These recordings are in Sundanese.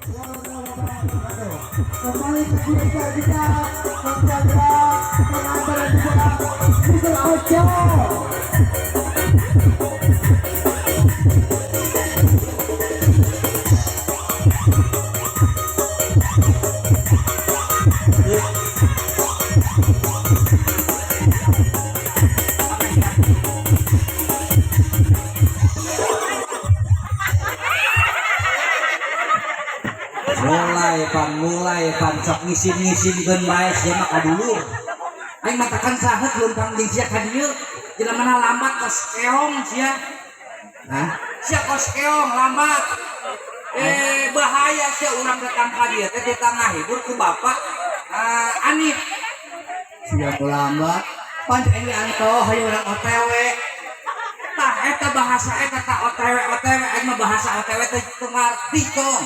Warahmatullahi wabarakatuh. Kembali ke kita kita menjaga penonton dan juga Mr. Ocho. Mulai pan, mulai pan, sok ngisin-ngisinkeun bae sia mah ka dulur. Aing matakan sahet leumpang jeung sia ka dieu. Jelema lambat kos keong sia. Hah? Sia kos keong lambat. Bahaya sia urang datang ka dieu teh ditah ngahibur ku bapak Anip. Siap lambat. Pan ini anto hayu urang OTW. Tah eta bahasa eta tah OTW OTW, aing mah bahasa OTW teh teu ngarti, tong.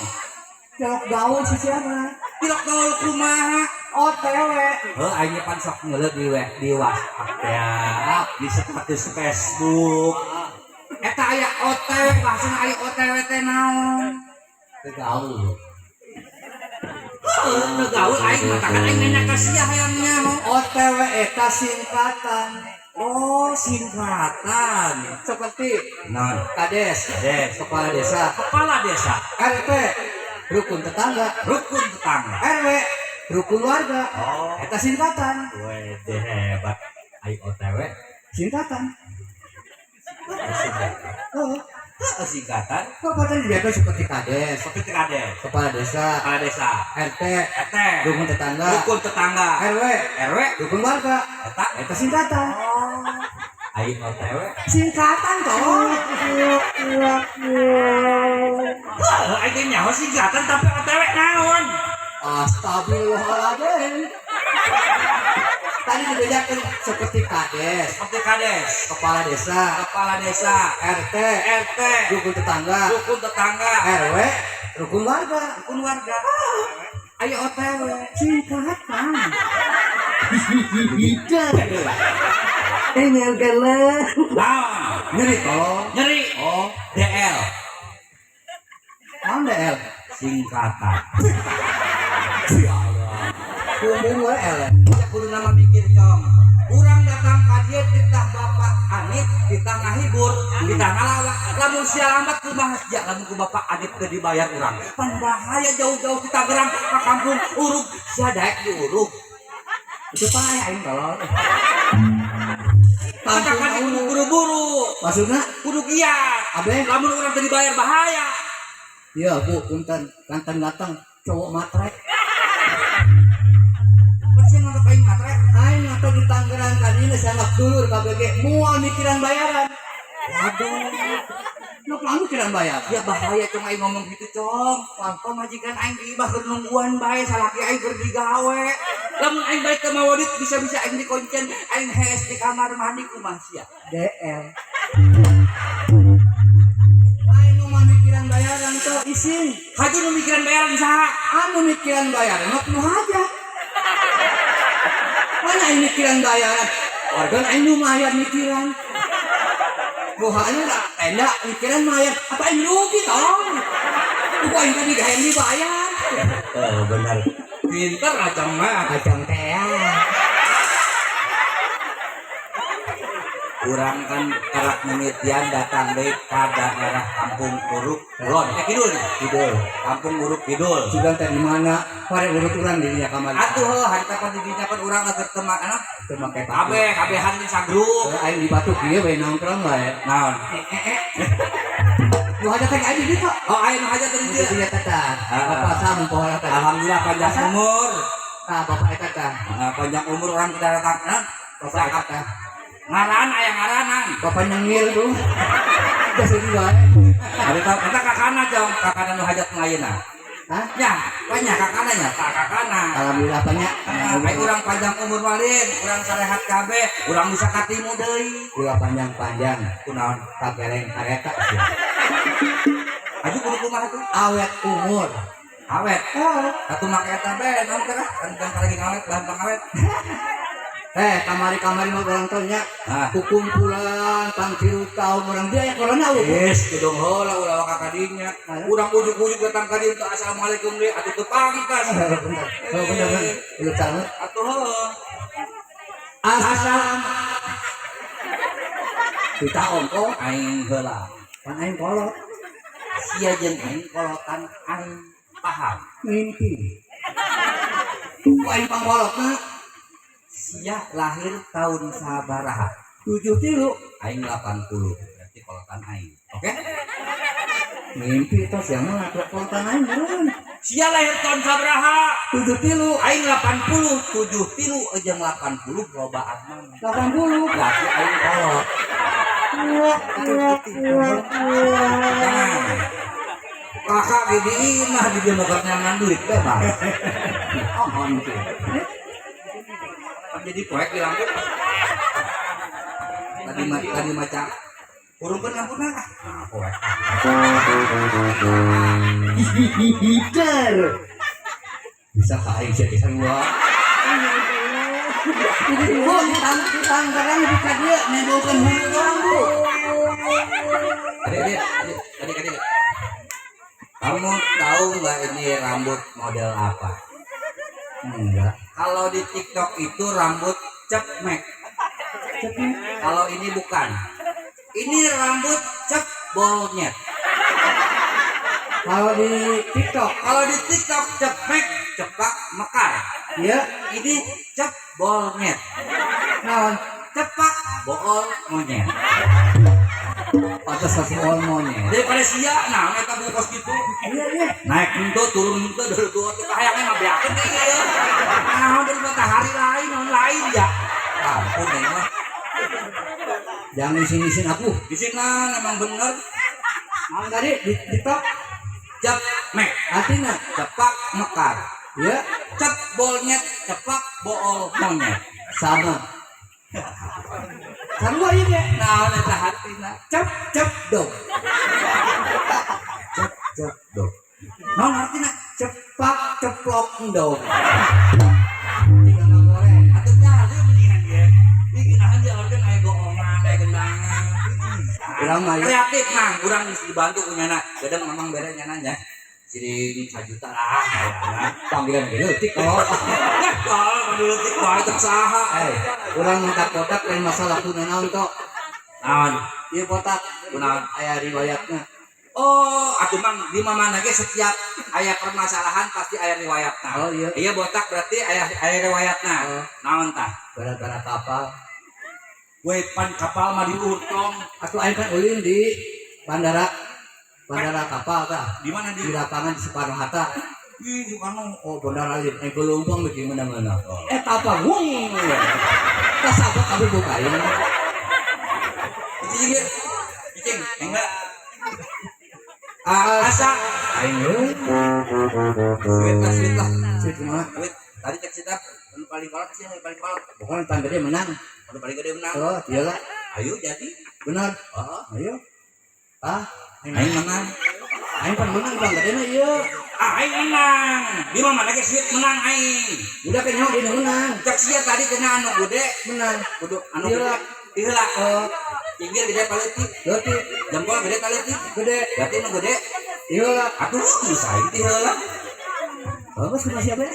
Celok gaul si siapa? Tilok gaul kumaha? OTW. Heuh, aing pan sok ngeuleuh di WhatsApp ya, di status Facebook. Eta aya OTW, bahasana aya OTW teh naon? Teu gaul. Heuh, teu gaul aing mah kan aing nanya ka sia hayang nyaho. OTW eta singkatan. Oh, singkatan. Seperti Naon? Kades, Kades. Kepala desa, Kepala desa, RT, rukun tetangga, rukun tetangga. RW, rukun warga. Oh, Eta singkatan, wede hebat. Aing OTW singkatan. singkatan. Oh, Heuh, singkatan. kabupaten dibedakan seperti Kades, Seperti kades, kepala desa, kepala desa, RT, RT, rukun tetangga, rukun tetangga, RW, RW, rukun warga. Eta Eta singkatan. Oh. Aing OTW. Singkatan toh. Heuh, aing teh nyaho singkatan tapi OTW naon? Astagfirullahaladzim. Tadi dibedakan seperti Kades, Seperti kades, kepala desa, kepala desa, RT, RT, rukun tetangga, rukun tetangga, RW, rukun warga. Rukun warga. Ayo OTW. Singkatan. Naon? Nyeri toh. Nyeri. Oh, DL naon DL? Singkatan. Ya Allah. Kumbung we L. Ya kudu nama mikir, cong. Urang datang ka dieu titah Bapak Anip, titah ngahibur, titah ngalawak. Lamun sia lambat kumaha sia lamun ku Bapak Anip teu dibayar urang. Pan bahaya jauh-jauh kita Tangerang ka kampung Urug, sia daek diurug. Itu paeh aing tolol. Katakan kudu buru-buru, Maksudna kudu giat. Abe? Lamun urang teu dibayar bahaya. Iya, Bu, punten. Ganteng datang cowok matre. Pan sia nganggep aing matre. Aing atau di Tangerang kali ini sangat dulur KBG mual mikiran bayaran. Waduh. Nuk lalu mikiran bayaran. Ya bahaya, cong, aing ngomong gitu, cong. Pamajikan aing di imah keur nungguan bae, salaki aing keur digawe. Lamun aing balik ke mawa duit bisa-bisa aing dikoncen, aing hees di kamar mandi kumaha sia. DL. Aing nu mah mikiran bayaran tuh isin. Haju nu mikiran bayaran saha? Anu mikiran bayaran mah nu hajat. Mana aing mikiran bayaran? Organ aing lumayan mikiran. Buahnya nggak tenda mikiran mayar. Apa aing rugi tong? Ku aing tadi gak dibayar. Oh, benar. Pinter acang mah. Acang teh. Urang kan karak mimitian datang deui ka daerah Kampung Uruk Kulon. Eh, Kidul. Kidul. Kampung Uruk Kidul. Sugan teh di mana? Pare urut urang di dinya kamari. Atuh heuh harita pan di dinya pan urang keur teu anu Teu make kabeh kabehan di sagrup. Heuh, aing di Batu kieu we nongkrong wae. Naon? Nu hajat teh aing di ditu. Oh, aya nu hajat di Di dieu. dieu teh tah. Ah. Bapak saha mun poho teh. Alhamdulillah panjang umur. Tah bapak eta tah. Nah, panjang umur orang kita datang. Nah, Bapak eta tah. Ngaran aya ngaranan. Bapak nyengir tuh. Geus eueuh wae. Harita eta kakana, cong, kakana nu hajat nu ayeuna. Hah? Ya, banyak kakana nya, tak kakana. Alhamdulillah banyak. Nah, ayo urang panjang umur malin, urang sarehat kabeh, urang bisa katimu deui. Kula panjang-panjang Kunaon? Kageleng kareta sih. Aju kudu kumaha tuh? Awet umur. Awet. Oh, Atuh make eta be, naon teh lah? Kan kan lagi ngawet, bahan pangawet. Eh, kamari-kamari mah urang tanya Ah. kukumpulan pangtilu kaum urang dia aya corona euweuh. Yes, gedung heula ulah waka kadinya. Urang ujug-ujug datang ka dieu teu assalamualaikum deui atuh teu pangkas. Bener. Oh, bener bener. Lu tahu. Atuh heuh. Assalam. Kita ongko Aing heula. Pan aing kolot. Sia jeung aing kolotan aing paham. Mimpi. Ku aing pangkolotna. Sia lahir tahun sabaraha? 73. Aing 80. Berarti kolotan aing. Oke? Mimpi tos yang mah kolotan aing meureun. Sia lahir tahun sabaraha? 73. Aing 80, 73 jeung 80 lobaan mana? 80. Berarti aing kolot. Nah, kakak ge di imah di dieu mah nyangan duit bebas. Oh, mimpi. Kan jadi poek di lampu. Tadi maca hurungkeun lampuna ah. Nah, poek. Hider. Bisa ka aing sia sarua. Bu, di Tangerang di ka dieu nebokeun hulu doang, Bu. Adik, adik, adik, adik, adik. Kamu tahu nggak ini rambut model apa? Enggak. Kalau di TikTok itu rambut cepmek. Cepmek. Kalau ini bukan. Ini rambut cep bolnyet. Kalau di TikTok, Kalau di TikTok cepmek, cepak mekar. Ya. Ini cep bolnyet. Naon? Cepak bool monyet. Pantes bool monyet. Daripada sia, nah eta bungkus gitu. Iya. Naik henteu turun henteu dari dua teh hayangnya mah beakeun teh ieu. Naon dari matahari lain, naon lain ya. Ampun ini mah. Jangan isin-isin aku. Di sini emang bener. Naon tadi di TikTok? Cep mek, Artinya cepak mekar. Ya, Cep bolnyet, cepak bool monyet. Sama. Sarua ieu ge. Naon eta hartina? Cep cep dong. Cep cep dong. Naon artina? Cepak ceplok dong. Tiga goreng. Atuh tah mendingan ge. Ih geunahan dia organ aya goongan, aya gendangan. Urang mah ya. Kreatif mang, urang geus dibantu ku nyana. Kadang memang bere nyana nya. Siring sajuta lah kayakna. Panggilan ge leutik kalau. Nah, kalau leutik wae teh saha. Eh, urang mangkat botak lain masalah kuna naon tok. Naon? Ieu botak Kunaon? Aya riwayatna. Oh, atuh mang di mana ge setiap aya permasalahan pasti aya riwayatna. Oh iya. Iya botak berarti aya aya riwayatna. Oh. Naon tah? Gara-gara kapal. We pan kapal mah diurtong. Atuh aing kan ulin di bandara bandara kapal tah. Di mana Di di? lapangan di Soekarno Hatta. Ih, Soekarno. Oh, bandara lain aing gelombang beuki mana-mana. Oh. Eh kapal wung. Kasabak kabeh bukain. Cicing ge. Cicing, enggak. Ah, asa. Aing euy. Sweet lah, sweet lah. Sweet kumaha? Sweet. Tadi cek sitap, anu paling kolot sih, anu paling kolot. Pokoknya tan gede menang. Anu paling gede menang. Oh, iyalah. Ayo jadi. Benar. Oh, Ayo. Ah, aing menang. Aing pan menang bang gede mah ieu. Ah, aing menang. Di mana ge sweet menang aing. Udah kayaknya dia menang. Cek sia tadi kena anu gede, Menang. kudu anu Iya. gede. Iheula. Oh, Cinggir gede paleutik, leutik jempol gede paleutik. Gede. Berarti nu gede. Iheula. Atuh geus aing ti heula. Bagus sama siapa ya?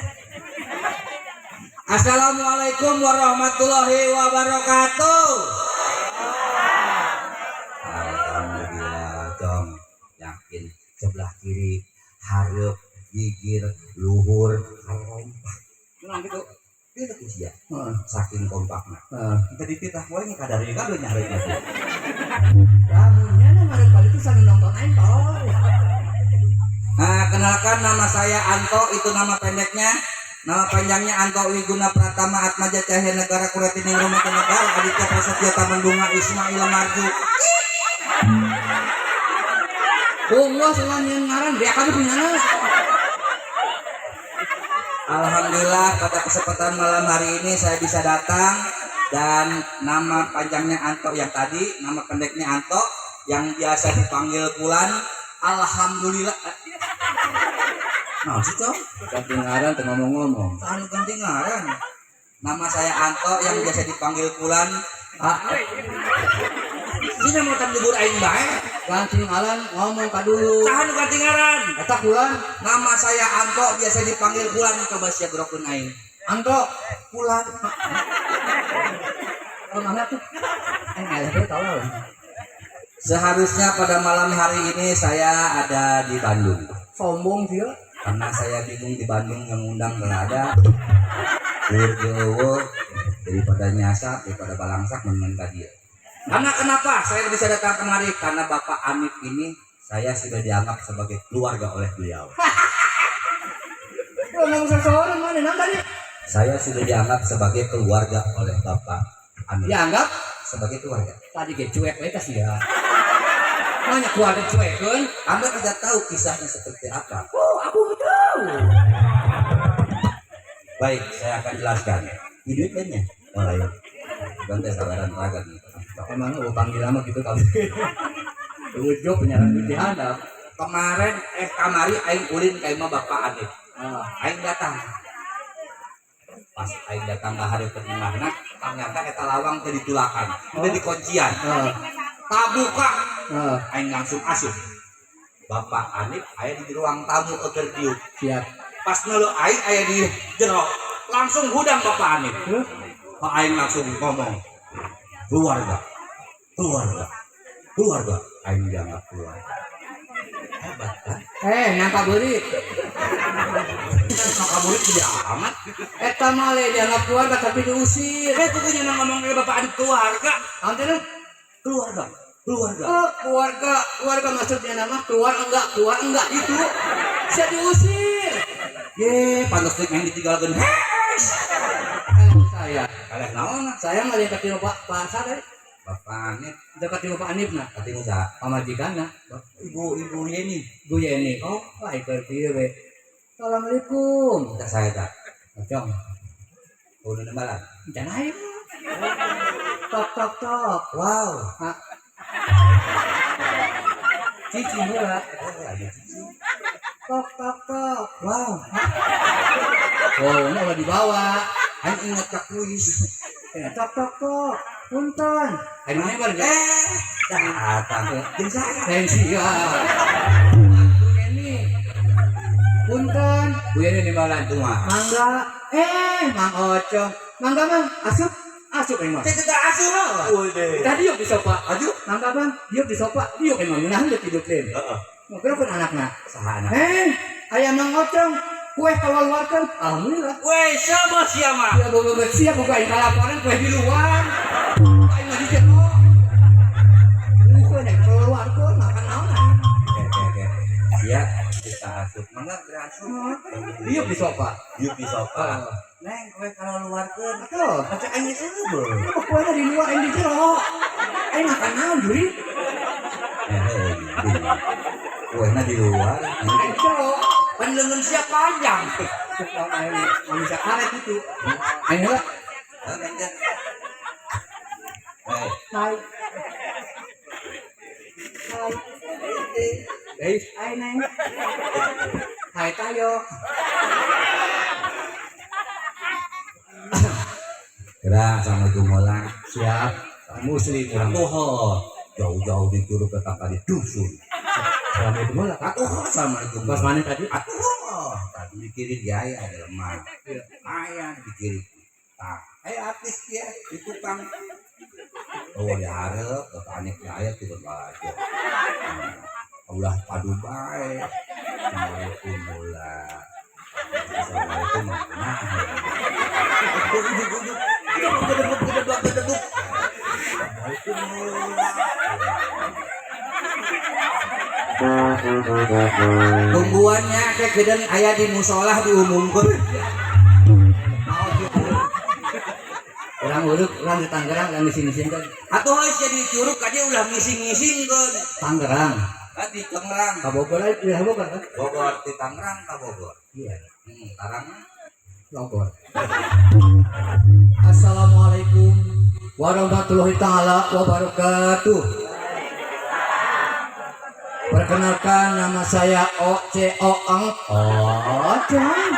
Assalamualaikum warahmatullahi wabarakatuh. Alhamdulillah dong yakin sebelah kiri hareup gigir luhur kompak. Menang gitu. Itu tuh sia. Heeh. Saking kompakna. Heeh. Kita dititah wae nya kadari kabeh nya hareup teh. Lamunnya na ngarep balik itu sana nonton aing tolol. Nah, kenalkan nama saya Anto, itu nama pendeknya. Nama panjangnya Anto Wiguna Pratama Atmaja Cahya Negara Kuretining Rumah Negara Aditya Prasetyo Taman Bunga Ismail Marju. Allah selain yang ngaran dia kami punya anak. Alhamdulillah pada kesempatan malam hari ini saya bisa datang dan nama panjangnya Anto yang tadi, nama pendeknya Anto yang biasa dipanggil Pulan. Alhamdulillah. Nah, sih, Cong. Ganti ngaran teu ngomong-ngomong. Anu ganti ngaran. Nama saya Anto yang biasa dipanggil Kulan. Ah, Sini mau nyebur aing bae. Ganti ngaran ngomong ka dulu. Saha nu ganti ngaran? Eta Kulan. Nama saya Anto biasa dipanggil Kulan, coba sia gerokeun aing. Anto. Kulan. Kalau mana tuh? Eh, ngeleh tau lah. Seharusnya pada malam hari ini saya ada di Bandung. Sombong dia. Karena saya bingung di Bandung yang ngundang nggak ada. Urgewo daripada nyasar, daripada balangsak mendingan ka dieu. Karena kenapa saya bisa datang kemari? Karena Bapak Anif ini saya sudah dianggap sebagai keluarga oleh beliau. Lo ngomong seseorang mana nang tadi? Saya sudah dianggap sebagai keluarga oleh Bapak Anif. Dianggap sebagai keluarga. Tadi ge cuek we ka sia. Nanya keluarga cuekeun. Anda tidak tahu kisahnya seperti apa. Oh, aku tahu. Baik, saya akan jelaskan. Ini duit lainnya. Oh, lain. Bukan teh sabaran raga gitu. Emang lu panggil lama gitu kali. Ujuk penyaran duit dihandap. Kemarin kamari aing ulin ka imah Bapak Anif. Ah, Aing datang. Pas aing datang ke hari pertama, ternyata eta lawang teh ditulakan, udah dikuncian. Kabuka, aing langsung asup. Bapak Anif aya di ruang tamu keur diuk. Siap. Pas ngeuleuh aing aya di jero, langsung hudang Bapak Anif. Huh? Pak aing langsung ngomong, keluarga, keluarga, keluarga. Aing dianggap keluarga. Hebat kan? Eh, nyangka beurit. Maka murid tidak amat. Eta mah le dianggap keluarga tapi diusir. Eh, pokoknya ngomong ke Bapak Anif keluarga, Nanti lu keluarga, keluarga. Oh, keluarga, keluarga maksudnya nama keluar enggak itu. Saya diusir. Ye, pantas deui yang ditinggalkeun. Hes. Kalau saya, Kaleh naon? saya nggak dekat di Pak Pasar tadi. Bapak Anif Dekat di Bapak Anif nah, katimu saha? pamajikanna, Ibu Ibu Yeni. Bu Yeni. Oh, wah ikut kieu we. Assalamualaikum. Tak saya tak. Ocong, Udah nembalan. jangan ayo. Tok tok tok. Wow. Hah? Cici heula. Oh, ada cici. Tok tok tok. Wow. Wow, ini udah dibawa. Aing ingat ka kuis. Eh, tok tok tok. Punten. Ayo mana bareng? Eh, datang. Jeung saya. Lain sia. Bu Yeni. Punten. Bu Yeni nimbalan. Kumaha? Mangga. Eh, Mang Ocong. Mangga, Mang. Asup. Asup emang. Saya tidak asup. Udah. Tadi yuk di sofa. Aduh. Mangga, Bang. Yuk di sofa. Yuk emang ngeunah deuk hidup lain. Heeh. Mau kira pun anakna. Saha anak? Eh, aya Mang Ocong. Kue kaluarkeun. Alhamdulillah. Weh, siapa siapa? Ya bawa siap buka aing laporan kue di luar. Aing mah di jero. Kue nek keluarkeun makan naon. Oke, oke, oke. Siap, kita asup. Mangga kita asup. Diuk di sofa. Diuk di sofa. Heeh. Neng, kowe kalau luarkeun. Atuh. Macam aing geus eueuh. Kenapa kuenya di luar aing di jero? Aing makan naon juri? Eh, kuenya di luar. Aing di jero. Pan leungeun sia panjang. Aing manusia karet itu. Aing heula. Heuh, Neng. Hei, Hai. Hai. Guys, hai Neng. Hai tayo. Kira assalamualaikum warahmatullahi. Siap. Muslim urang. Atuh, jauh-jauh dicurug datang ka di dusun. Assalamualaikum lah. Atuh, assalamualaikum. Bos mana tadi? Atuh, tadi mikirin dia ada lemah. Iya. Aya dikirim. Tah, artis dia di tukang. Oh, diharap, Bapak Anif aya turun aja. Ulah padu bae. Assalamualaikum mula. Assalamualaikum. Nah. Ujuk ujuk. Gedebuk gedebuk gedebuk. Assalamualaikum mula. Tungguannya ke gedeng aya di musolah diumumkeun. Orang uruk, orang di Tangerang, orang di sini sini kan. Atuh geus jadi curug ka dieu ulah ngising-ngisingkeun. Tangerang. Kan di Tangerang. Ka Bogor aja, di Bogor kan? Bogor di Tangerang ka Bogor. Iya. Tarang Bogor. Assalamualaikum warahmatullahi taala wabarakatuh. Perkenalkan nama saya O C O N Ocong.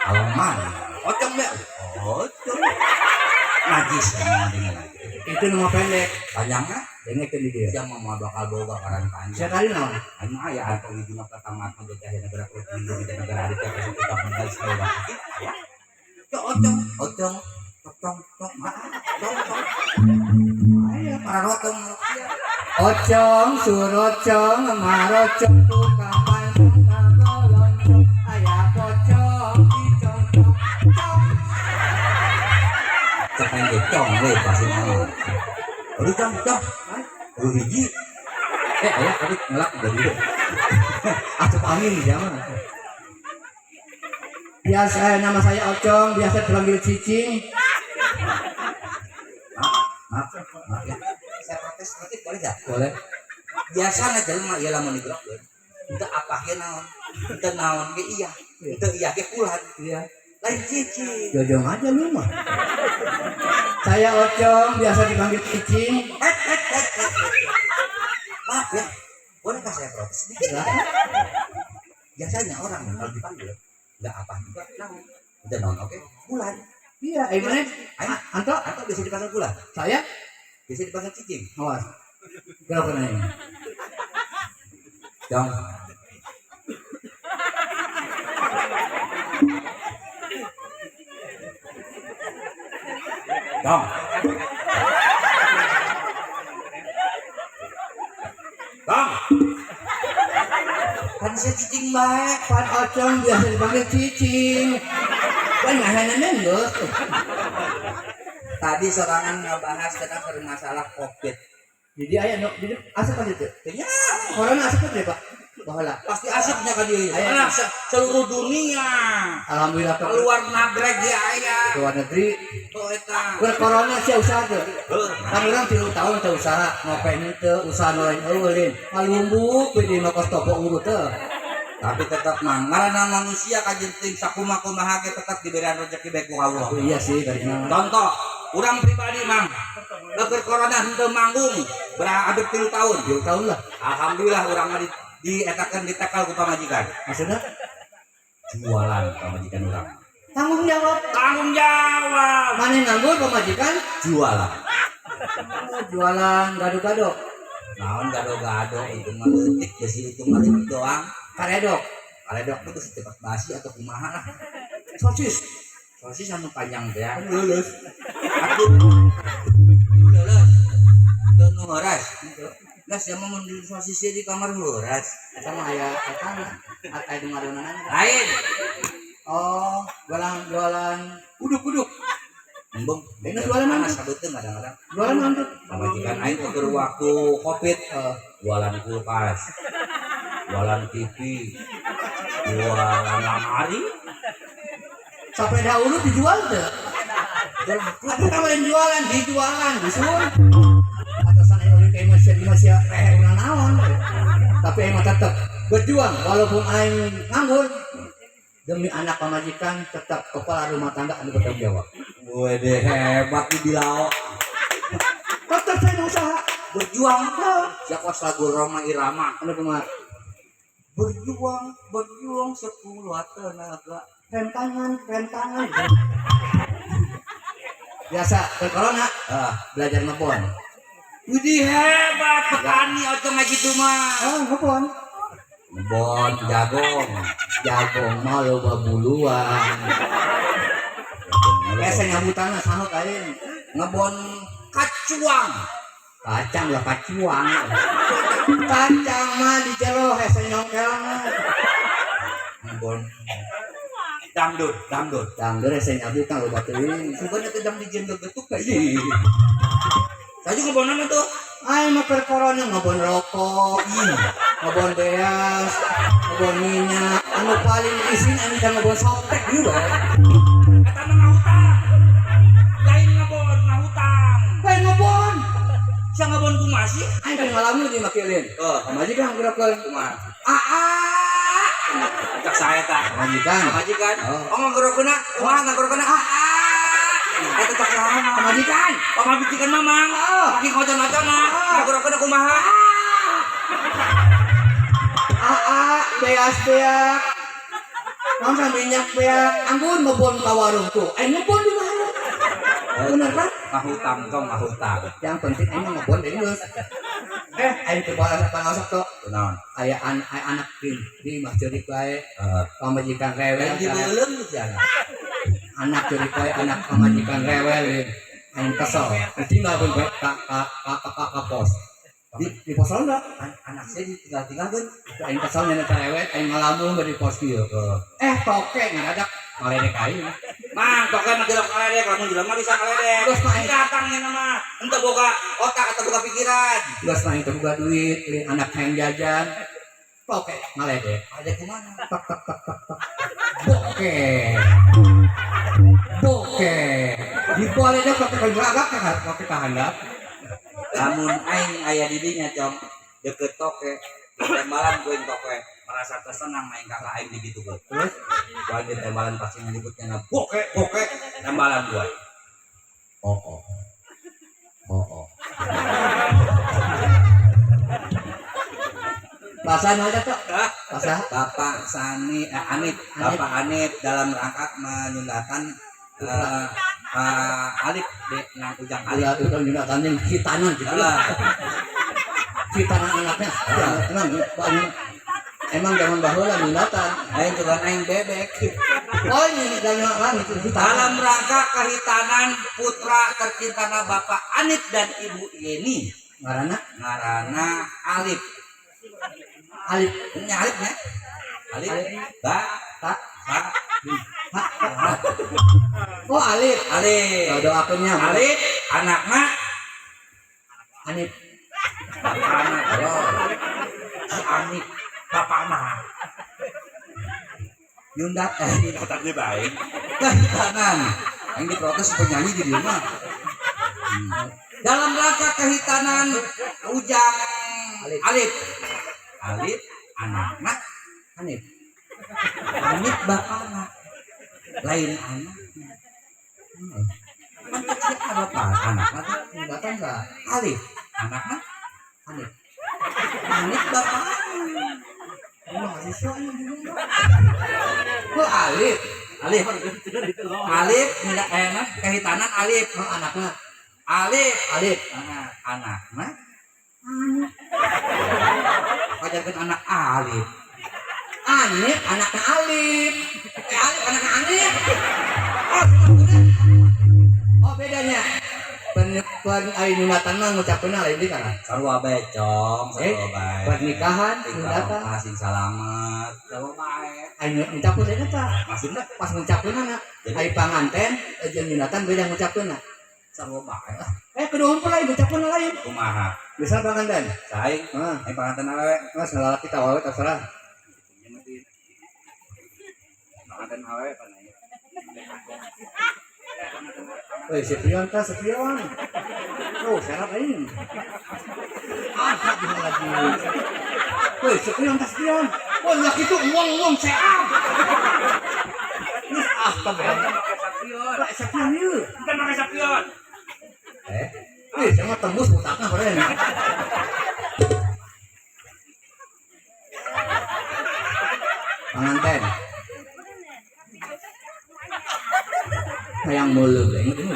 Aleman. Ocong ya. Ocong. Najis emang. Itu nama pendek. Panjangnya Dengekeun di dieu. dia mau bakal boga ngaran panjang. Sekali naon? Anu aya atau hijina pertama penjajah negara Indonesia negara Aditya tetap menjadi sekali lagi. Ya. Ocong, ocong, ocong, cong, cong, cong. Aya para rotong. Ocong, surocong, marocong, tukang pancong, ngagoloncong, aya pocong, dicongcong, cong. Cek main ge cong we pasti naon. Aduh cong, cong. Aduh hiji. Aya tadi ngelak dari dia. Asup angin di mah. Biasa nama saya Ocong, biasa dipanggil Cicing. Maaf, maaf ya. Saya protes sedikit boleh nggak? Boleh. Biasanya jelema ieu lamun digerakkeun. Henteu apa ge naon? Henteu naon ge iya. Henteu iya ge kulan. Iya. Lain cicing. Jojong aja lu mah. Saya Ocong, biasa dipanggil Cicing. Maaf ya. Bolehkah saya protes sedikit? Silakan. Biasanya orang kalau dipanggil nggak apa juga naon. Henteu naon oke bulan. Iya, mana? Ayo, Anto, atau biasa dipanggil bulan? saya Biasa dipanggil cicing. awas. Berapa nanya? Dong. Dong. Dong. Kan saya cicing baik. Pan Ocong biasa dipanggil Cicing. Pan ngahenan geus. Tadi sorangan ngebahas tentang masalah COVID. Jadi aya nu jadi asup ka ditu. Ya, Corona asup teh, Pak. Baheula. pasti asupnya ka dieu. Aya. Karena seluruh dunia. Alhamdulillah ke Keluar nagreg ge aya. luar negeri. Tuh eta. Keur corona sia usaha teu. Heuh. Kan urang 3 tahun teu usaha, ngopen teu, usaha nu lain eueuh lin. Ngalumbuk we di kos toko urut teu. Tapi tetap mang, ngaranna manusia kajen teuing sakumaha-kumaha ge tetap diberian rezeki bae ku Allah. Oh, iya sih dari mana. Contoh, urang pribadi mang, keur corona henteu manggung, hampir 3 tahun. 3 tahun lah. Alhamdulillah urang mah dietakeun ditekal ku pamajikan. Maksudnya Jualan pamajikan urang. tanggung jawab. Tanggung jawab. Mana nganggur pamajikan? Jualan. Oh, jualan gado-gado. Naon gado-gado itu mah leutik besi itu mah leutik doang. Karedok. Karedok tuh besi cepat basi atau kumaha lah. Sosis. Sosis anu panjang teh. Kan lulus. Atuh. Lulus. Teu nu heuras. Lah sia mah mun di sosis di kamar heuras. Eta mah aya eta aya nu ngadonanan. Lain. Oh, jualan uduk-uduk. Embung. Ini jualan mana? Sabeuteng kadang-kadang. Jualan mantep. Pamajikan aing keur waktu Covid jualan kulkas, jualan TV, jualan lemari. Sepeda urut dijual teu? Jual aku. Atuh ka lain jualan, dijualan, disuun. Atasan aing ulin ka imah sia di imah sia urang naon. Tapi aing mah tetep berjuang walaupun aing nganggur demi anak pamajikan tetap kepala rumah tangga anu bertanggung jawab. Wede hebat di Bilao. Tetep saya mau usaha. Berjuang. Siapa lagu Rhoma Irama? Anu kumaha? Berjuang, berjuang sekuat tenaga. Rem tangan, rem tangan. Biasa, ke corona, belajar ngebon. Widih hebat petani ocong kayak gitu mah. Oh, ngebon. Ngebon jagung. Jagung mah loba buluan. Biasa nyambutan mah sahut aing. Ngebon kacuang. Kacang lah kacuang. Kacang mah di jero hese nyongkel mah. Ngebon dangdut, dangdut. Dangdut hese nyabutan loba teuing. Bukannya teh dang dijieun gegetuk kayak gini. Saya juga ngebonan tuh. Aing mah keur corona ngebon rokok, ngebon beas, ngebon minyak. Anu paling isin anu can ngebon softtek ieu bae. Eta mah ngahutang. Lain ngebon, ngahutang. Lain ngebon. Sia ngebon kumaha sih? Aing kan ngalamun di makilin. Oh, Pamajikan geurakeun. kumaha? Aa. Cek saya tah. Pamajikan. Pamajikan. Oh. Oh, ngagorokeunna, kumaha ngagorokeunna? Aa. Eta cek saha? Pamajikan. Pamajikan mamang. Oh. Kaki ngocon-ngoconna, ngagorokeunna kumaha? Aa, beas beak. Mangsa minyak beak, anggun ngebon ka warung tuh. Aing ngebon di mana? Bener kan? Ngahutang tong ngahutang. Yang penting aing mah ngebon deui geus. Eh, aing teu balas pangasak tok. Kunaon? Aya anak di mah ceurik bae, pamajikan rewel. Lain dibeuleum si anak. Anak ceurik bae, anak pamajikan rewel. Aing kesel. Ditinggal pun bae ka ka ka ka ka pos. Di pos ronda. Anak saya ditinggal-tinggalkeun. Aing kesel nyeuna cerewet, aing ngalamun di pos kieu. Eh, toke ngadadak ngaledek aing. Mang, toke mah jelek ngaledek, lamun jelema bisa ngaledek. Terus mah aing datangnya nama, ente boga otak atau boga pikiran. Geus mah aing teu boga duit, lain anak hayang jajan. Toke ngaledek. Ngaledek kumaha? Tek tek tek tek tek. Boke. Boke. Dibaledek toke geragak ka toke ka handap. Lamun aing aya di dinya cong deket toke, tembalan gue toke merasa tersenang aing kakak aing di gitu gue. Terus gua di tembalan pasti nyebutnya boke boke tembalan gue. Oh oh. Oh oh. Bahasa aja tuh. Bahasa Bapak Sani Anip, Bapak Anip dalam rangka menyundatan Alif di nang Ujang Alif. Alif itu nyundatan yang khitanan gitu lah. Khitanan anaknya. Ya, emang banyak. Emang zaman baheula nyundatan. Aing juga aing bebek. Oh ini dalam itu khitanan. Dalam rangka kehitanan putra tercintana Bapak Anip dan Ibu Yeni. Ngaranna? Ngaranna Alif. Alif. Ini Alif ya? Alif. Ba, Ta, ha, ha, ha. Oh Alif. Alif. Oh, doakeunnya. Alif anakna Anip. Bapakna. Oh. Si Anip bapakna. Nyundat nyundatannya baik. Kehitanan. Yang diprotes penyanyi di rumah. Dalam rangka kehitanan Ujang Alif. Alif. Alif anakna Anip. Anip bapakna. Lain anaknya. Mantap siapa bapak anakna teh? Nyundatan sa Alif anakna Anip. Anip bapakna. Mahasiswa ini juga. Oh Alif. Alif. Alif minta enak kehitanan Alif. Oh, anakna. Alif. Alif. Anak anakna. Pajarkeun anak Alif. Anip anakna Alif. Alif anakna Anip. Oh, oh bedanya. Pen nyundatan mah ngucapkeun lain di kana. Sarua bae, Cong, sarua bae. Pernikahan Sing nyundatan. barokah, sing salamet, sarua bae. Aing ngucapkeun eta tah. Maksudna Pas ngucapkeunana, Jadi? ai panganten jeung nyundatan beda ngucapkeunna. Sarua bae lah. Kudu humpul lain ngucapkeunna lain. Kumaha? Misal panganten. Saing, Heeh. aing panganten awewe. Mas lalaki tah awewe terserah. Panganten awewe pan aing. Woi, sepion tah sepion. Oh, serap aing. Ah, lagi. Woi, sepion tah sepion. Woi, laki itu uang-uang seap. Ah, tabehan. Sapion. Pak, sepion ieu. Kita pakai sapion. Eh, saya mah tembus otakna keren. Panganten. Hayang mulu aing teh.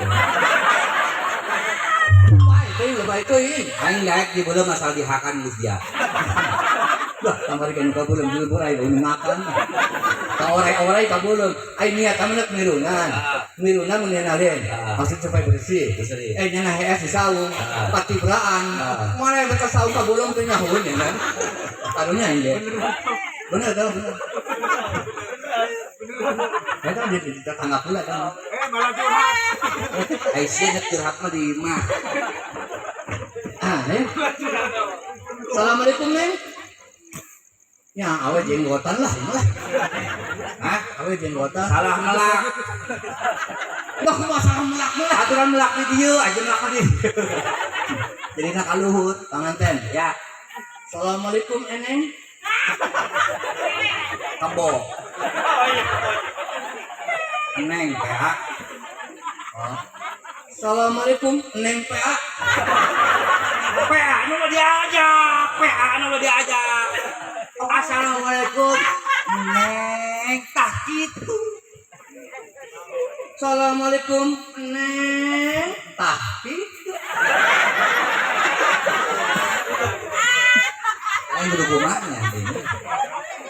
Lebay teuing, lebay teuing. Aing daek di belum asal dihakan geus dia. Lah, kamari kan ka beuleum dilebur aing nu makan. Ka orai-orai ka beuleum. Aing niat ameuneuh mirunan. Mirunan mun nalien. Maksud supaya bersih. Bersih. Nyana hees di saung, patibraan. Mana yang ka saung ka beuleum teh nyahueun ya kan. Karunya aing ge. Bener tau, bener. Eta di tetangga pula kan. Malah curhat. Ai sia nya curhat mah di imah. Ah, Neng. Assalamualaikum, Neng. Ya, awe jenggotan lah, ini lah. Hah? Awe jenggotan. Salah melak. Wah, kumaha salah melak-melak. Aturan melak di dieu, aja melak di dieu. Jadi nak kaluhut. Panganten. Ya, Assalamualaikum, Eneng. kebo. Neng PA. Oh. Assalamualaikum, Neng PA. PA nu lo diajak, PA nu lo diajak. Assalamualaikum, Neng. Neng, tah kitu. Assalamualaikum, Neng. Tah kitu. Aing kudu kumanya ini.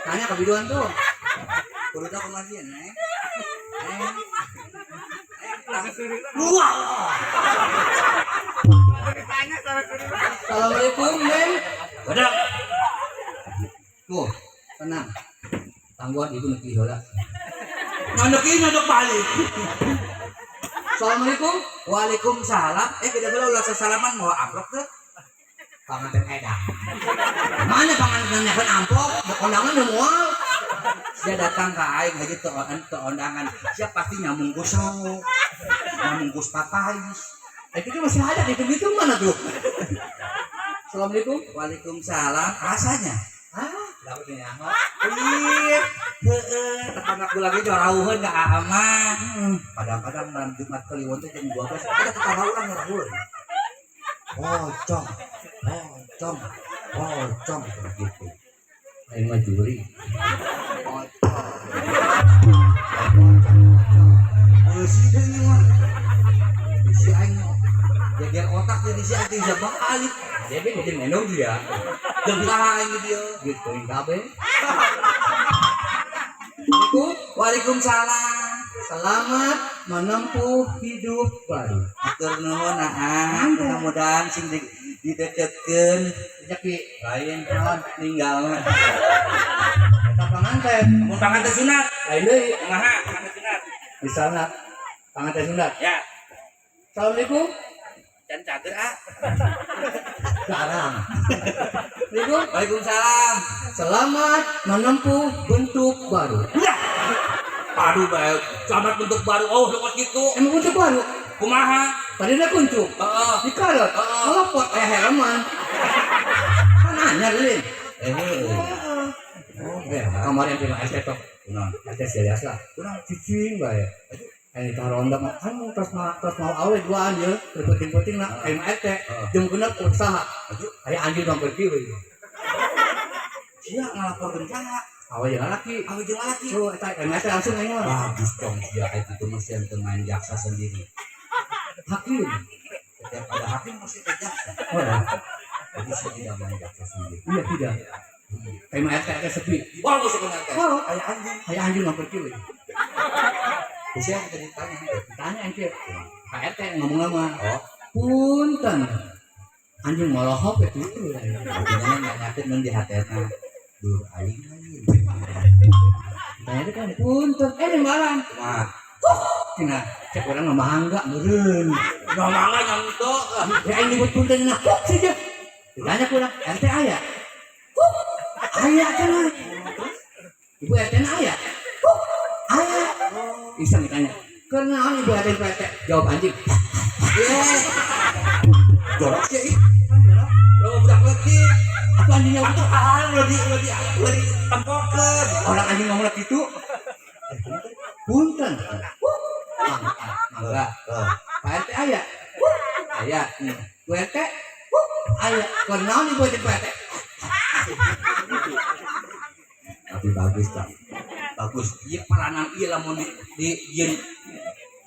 Tanya ke biduan tuh. Kudu tah kumaha sih, Neng? Neng. Wah. Assalamualaikum, Neng. Udah. Tuh, tenang. Tangguhan ibu neki heula. Nyondok ieu nyondok balik. Assalamualaikum. Waalaikumsalam. Eh, beda beda ulah sasalaman mau amplop teh. Panganten edan. Mana panganten nyakeun amplop? Kondangan udah moal. Sia datang ke aing haji teu teu ondangan. Sia pasti nyamungkus sawo. Nyamungkus papais. Eh, itu masih ada di itu mana tuh? Assalamualaikum. Waalaikumsalam. Rasanya. Ah, dapetnya nyaho. Iya, heeh, tetangga aku lagi jorauheun ka Aa mah. Kadang-kadang malam Jumat Kliwon teh jam 12 ada tetangga urang ngorauheun. Pocong, pocong, pocong begitu. Aing mah juri. Pocong. Beusi deui mah. Beusi aing mah. Geger otak jadi si aing bisa balik. Dia bi jadi minum dia. Jeung saha aing di dieu. Gitu kabeh. Assalamualaikum. Waalaikumsalam. Selamat menempuh hidup baru. Hatur nuhun aa. Mudah-mudahan sing dideketkeun Rezeki lain naon ninggal. Eta panganten. Mun panganten sunat, Lain deui. kumaha panganten sunat? Misalna panganten sunat. Ya, Assalamualaikum. can cager ah. Jarang. Assalamualaikum. Waalaikumsalam. Selamat menempuh bentuk baru. Udah. Aduh bae, selamat bentuk baru. Oh, lu kos kitu. Emang bentuk baru? Kumaha? Tadinya kuncup. Heeh. Dikarot. Heeh. Ngelepot kayak helman. Kan anyar lin. Eh. Oh, Eh, kemarin terima ST toh. Kunaon? ST biasa. Kunaon? Cicing bae. Ayo taronda mah kan terus mau awe duaan ya, penting-penting lah ayo RT. Heeh. Jam genep usaha. Aduh, Aya anjing bang pergi we. sia ngalaporkeun saha? Awe jeung lalaki. Awe jeung lalaki. So eta MRT langsung aing mah. Bagus dong sia kayak gitu mesti ente main jaksa sendiri. Hakim. Setiap ada hakim mesti ke jaksa. Oh, ya. Jadi saya tidak main jaksa sendiri. Iya tidak. MRT teh sepi. Bagus sebenarnya. Oh. Kayak anjing. Aya anjing bang pergi we. Sia kita ditanya. Tanya anjir. Pak RT ngomong lama. Oh, Punten. Anjing molohop itu. artinya nggak nyakit mun di hatena. Dur aing lain. Tanya itu kan punten. Eh nimbalan. Kumaha? Cenah cek urang mah mangga meureun. Nggak mangga nyanto. Ya aing nyebut punten nah kok saja. Ditanya kurang RT aya. Aya cenah. Ibu RT na aya. Aya. Iseng ditanya. Kenaon ibu RT RT? Jawab anjing. Eh. Jorok sih ih. Lo budak leutik. Apa anjingnya Atuh hal lo di lo di lo di tempokeun. Orang anjing ngomong gitu. Punten. Mangga, mangga. Pak RT aya. Aya. Bu RT aya. Kenaon ibu RT RT? Tapi bagus kan. Bagus. Ieu peranan ieu lamun di jieun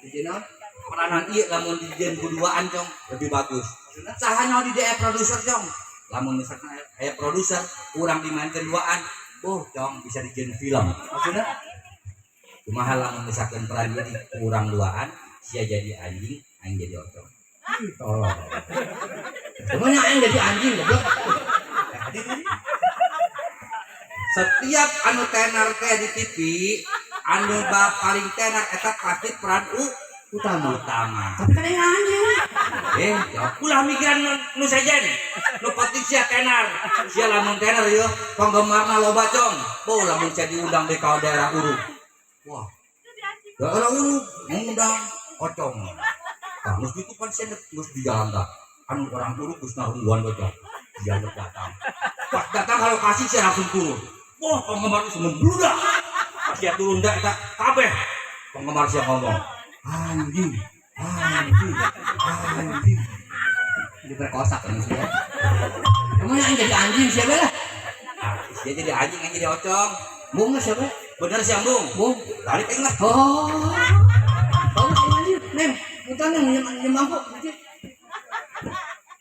Di naon? peranan ieu lamun di jieun kuduaan cong lebih bagus. Saha nyaho di DE produser cong. Lamun misalkan aya produser urang dimainkeun duaan, oh cong bisa dijieun film. Maksudnya Kumaha lamun misalkan peran ieu di urang duaan, sia jadi anjing, aing jadi ocong. Tolong. Cuman aing jadi anjing goblok. Setiap anu tenar teh di TV, anu ba paling tenar eta pasti peran Utama. utama. Tapi kan aing anjing. Eh, ya ulah mikiran nu sejen. Nu penting sia tenar. Sia lamun tenar yo, penggemarna loba cong. Boh lamun sia diundang di ka daerah Urug. Wah. Daerah Urug ngundang ocong. Tah geus kitu pan sia geus di jalan tah. Anu orang Urug geus narungguan bae cong. Dia datang. Pas datang ke lokasi sia langsung turun. Wah, penggemar geus membludak. Pas sia turun dah eta kabeh penggemar sia ngomong, anjing, anjing, anjing. Diperkosa kan sih. Emang aing jadi anjing siapa lah? Nah, dia jadi anjing, yang jadi ocong. Bunga siapa? Bener sih, Ambung. Bung. Tarik aing lah. Oh. Bagus ini anjir. Nem, punten nem minjem minjem bangku. Anjir.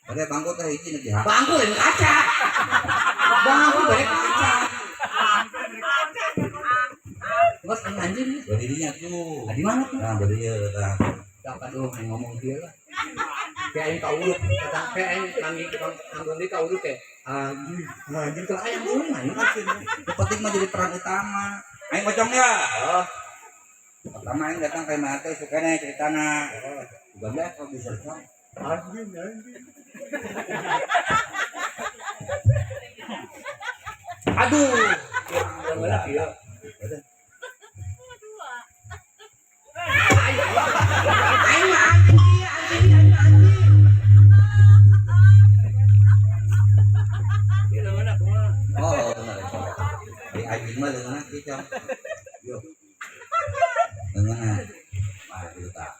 Ada bangku teh hiji nu diha. Bangku lain kaca. Bangku balik kaca. Bos anjing. Berdirinya tuh. Di mana tuh? Nah, berdiri tah. Tak aduh aing ngomong dia lah. Kayak aing kauruk, kata kayak aing nangis nanggung di kauruk kayak anjing, anjing kalau ayam ngomong anjing Nu penting mah jadi peran utama. Aing pocong ya. Oh, Pertama aing datang ke imah teh sukana ceritana. Juga dia kalau bisa cong. Anjing, anjing. Aduh. Yang mana dia? Udah. Aing mah anjing dia, anjing dia, anjing, anjing. Dia mana kumaha? Oh, benar. Di anjing mah leungeunna kieu, Cong. Yo. Leungeunna. Mah gitu tah.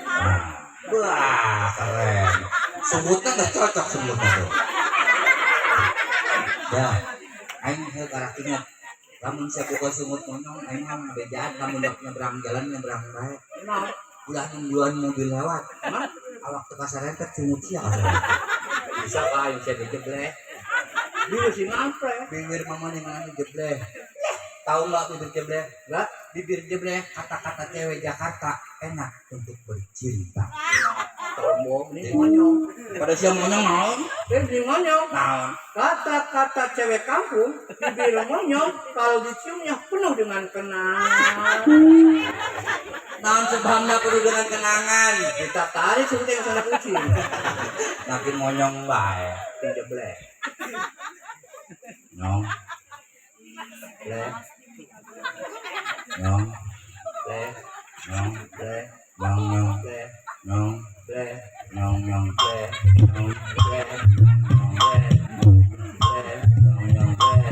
Nah, wah, keren. Sebutnya nggak cocok sebutnya tuh. Ya, aing heuh karak inget. Lamun saya buka sungut monyong, aing mah bejaan lamun dek nyebrang jalan nyebrang bae. Nah, Ulah nungguan mobil lewat. emang Awak teu kasarempet sungut sia kasarempet. bisa pak aing saya dijebleh. Dulu sih ngampre. Bibir mama nih mana jebleh. Tahu nggak bibir jebleh? Enggak. Bibir jebleh kata-kata cewek Jakarta enak untuk bercinta. Sombong ini monyong. Pada siang monyong naon? Ini monyong. Naon? Kata-kata cewek kampung, bibir monyong, kalau diciumnya penuh dengan kenangan. Naon sebabna kudu dengan kenangan? Kita tarik seperti yang sana kucing. Makin monyong bae. Dijebleh. Nyong, Bleh, nyong, bleh, nyong, bleh, nyong, nyong, bleh, nyong, bleh, nyong, nyong, bleh, nyong, bleh, bleh, bleh, nyong, nyong, bleh,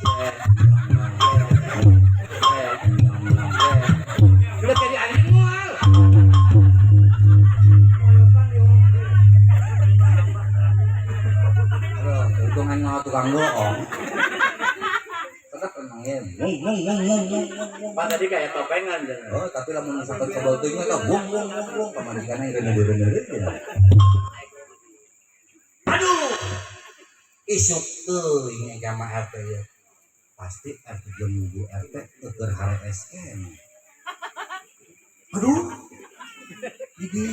bleh, nyong, bleh, nyong, nyong. bleh. Udah jadi anjing mual. Aduh, untung aing mau tukang bohong. Tetep emang ya, wung wung wung wung wung wung wung. Pak tadi kayak topengan jangan. Oh, tapi lamun misalkan sebel teuing mah tah wung wung wung wung pamajikanna ireun-ireun ya. Aduh. Isuk teuing jama RT ya. Pasti RT jeung Bu RT keur harees keneh. Aduh. Jadi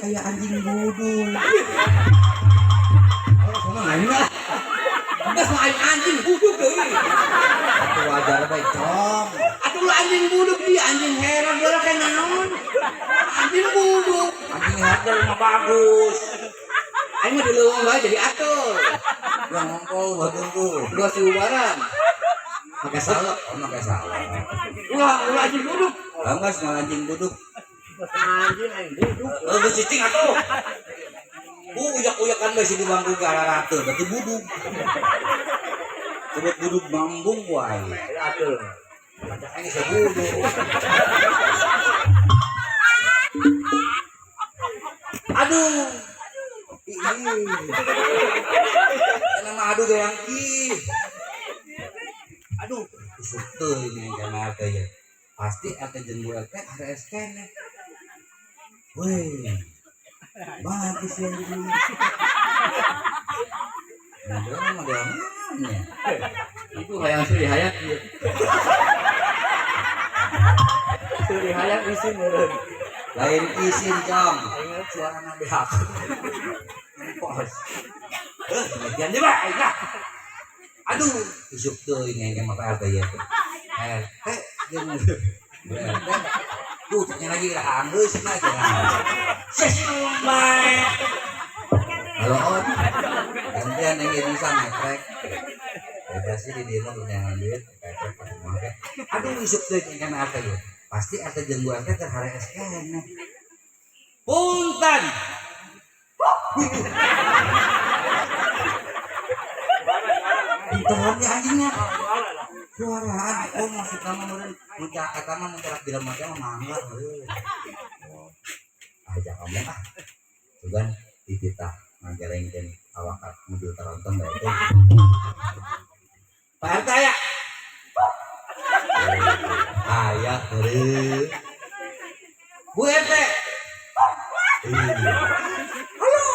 aya anjing budul. Oh, sama aing lah. Geus mah aing anjing buduk deui. Atuh wajar bae, Cong. Atuh lu anjing buduk di anjing heran bola kayak naon. Anjing buduk. Anjing herder mah bagus. Aing mah di leuweung bae jadi atur. Yang ngongkol bagus tuh. Dua si ubaran. Pakai salep. Oh, pakai salep. Ulah, ulah anjing buduk. Lah enggak semua anjing buduk. Anjing aing buduk. Oh, geus cicing atuh. Uyak-uyakan bae si di bangku gararateun, berarti buduk. Sebut buduk mambung wae. Atur. Pajak aing geus buduk. Aduh. Ih. Enak mah aduh gayang ih. Aduh, isuk teuing yang jamaah teh ya. Pasti RT jeung Bu RT RS keneh. Weh. Bagus ya ini. Nah, dia mah dia mana? Itu hayang suri hayang ieu. Suri hayang isin meureun. Lain isin, Cong. Suarana beak. Pos. Bagian dia bae lah. Aduh, isuk teuing yang sama Pak RT ya. RT jeung Bu RT. Duh, tanya lagi lah anggeus mah cenah. Ses bae. Halo, on. Gantian yang bisa ngetrek. Beda sih di dia mah punya duit, ngetrek pakai make. Aduh, isuk teuing yang sama RT ya. Pasti RT jeung Bu RT keur harees keneh. Punten. Punten ya anjingnya. Suaraan, oh maksud kamu meureun muncak eta mah muncak di lemah mah mangga heuh. Ajak kamu ah. Sugan dititah ngagelengkeun awak ka mobil taronton bae teh. Pak RT aya. Aya meureun. Bu RT. Halo.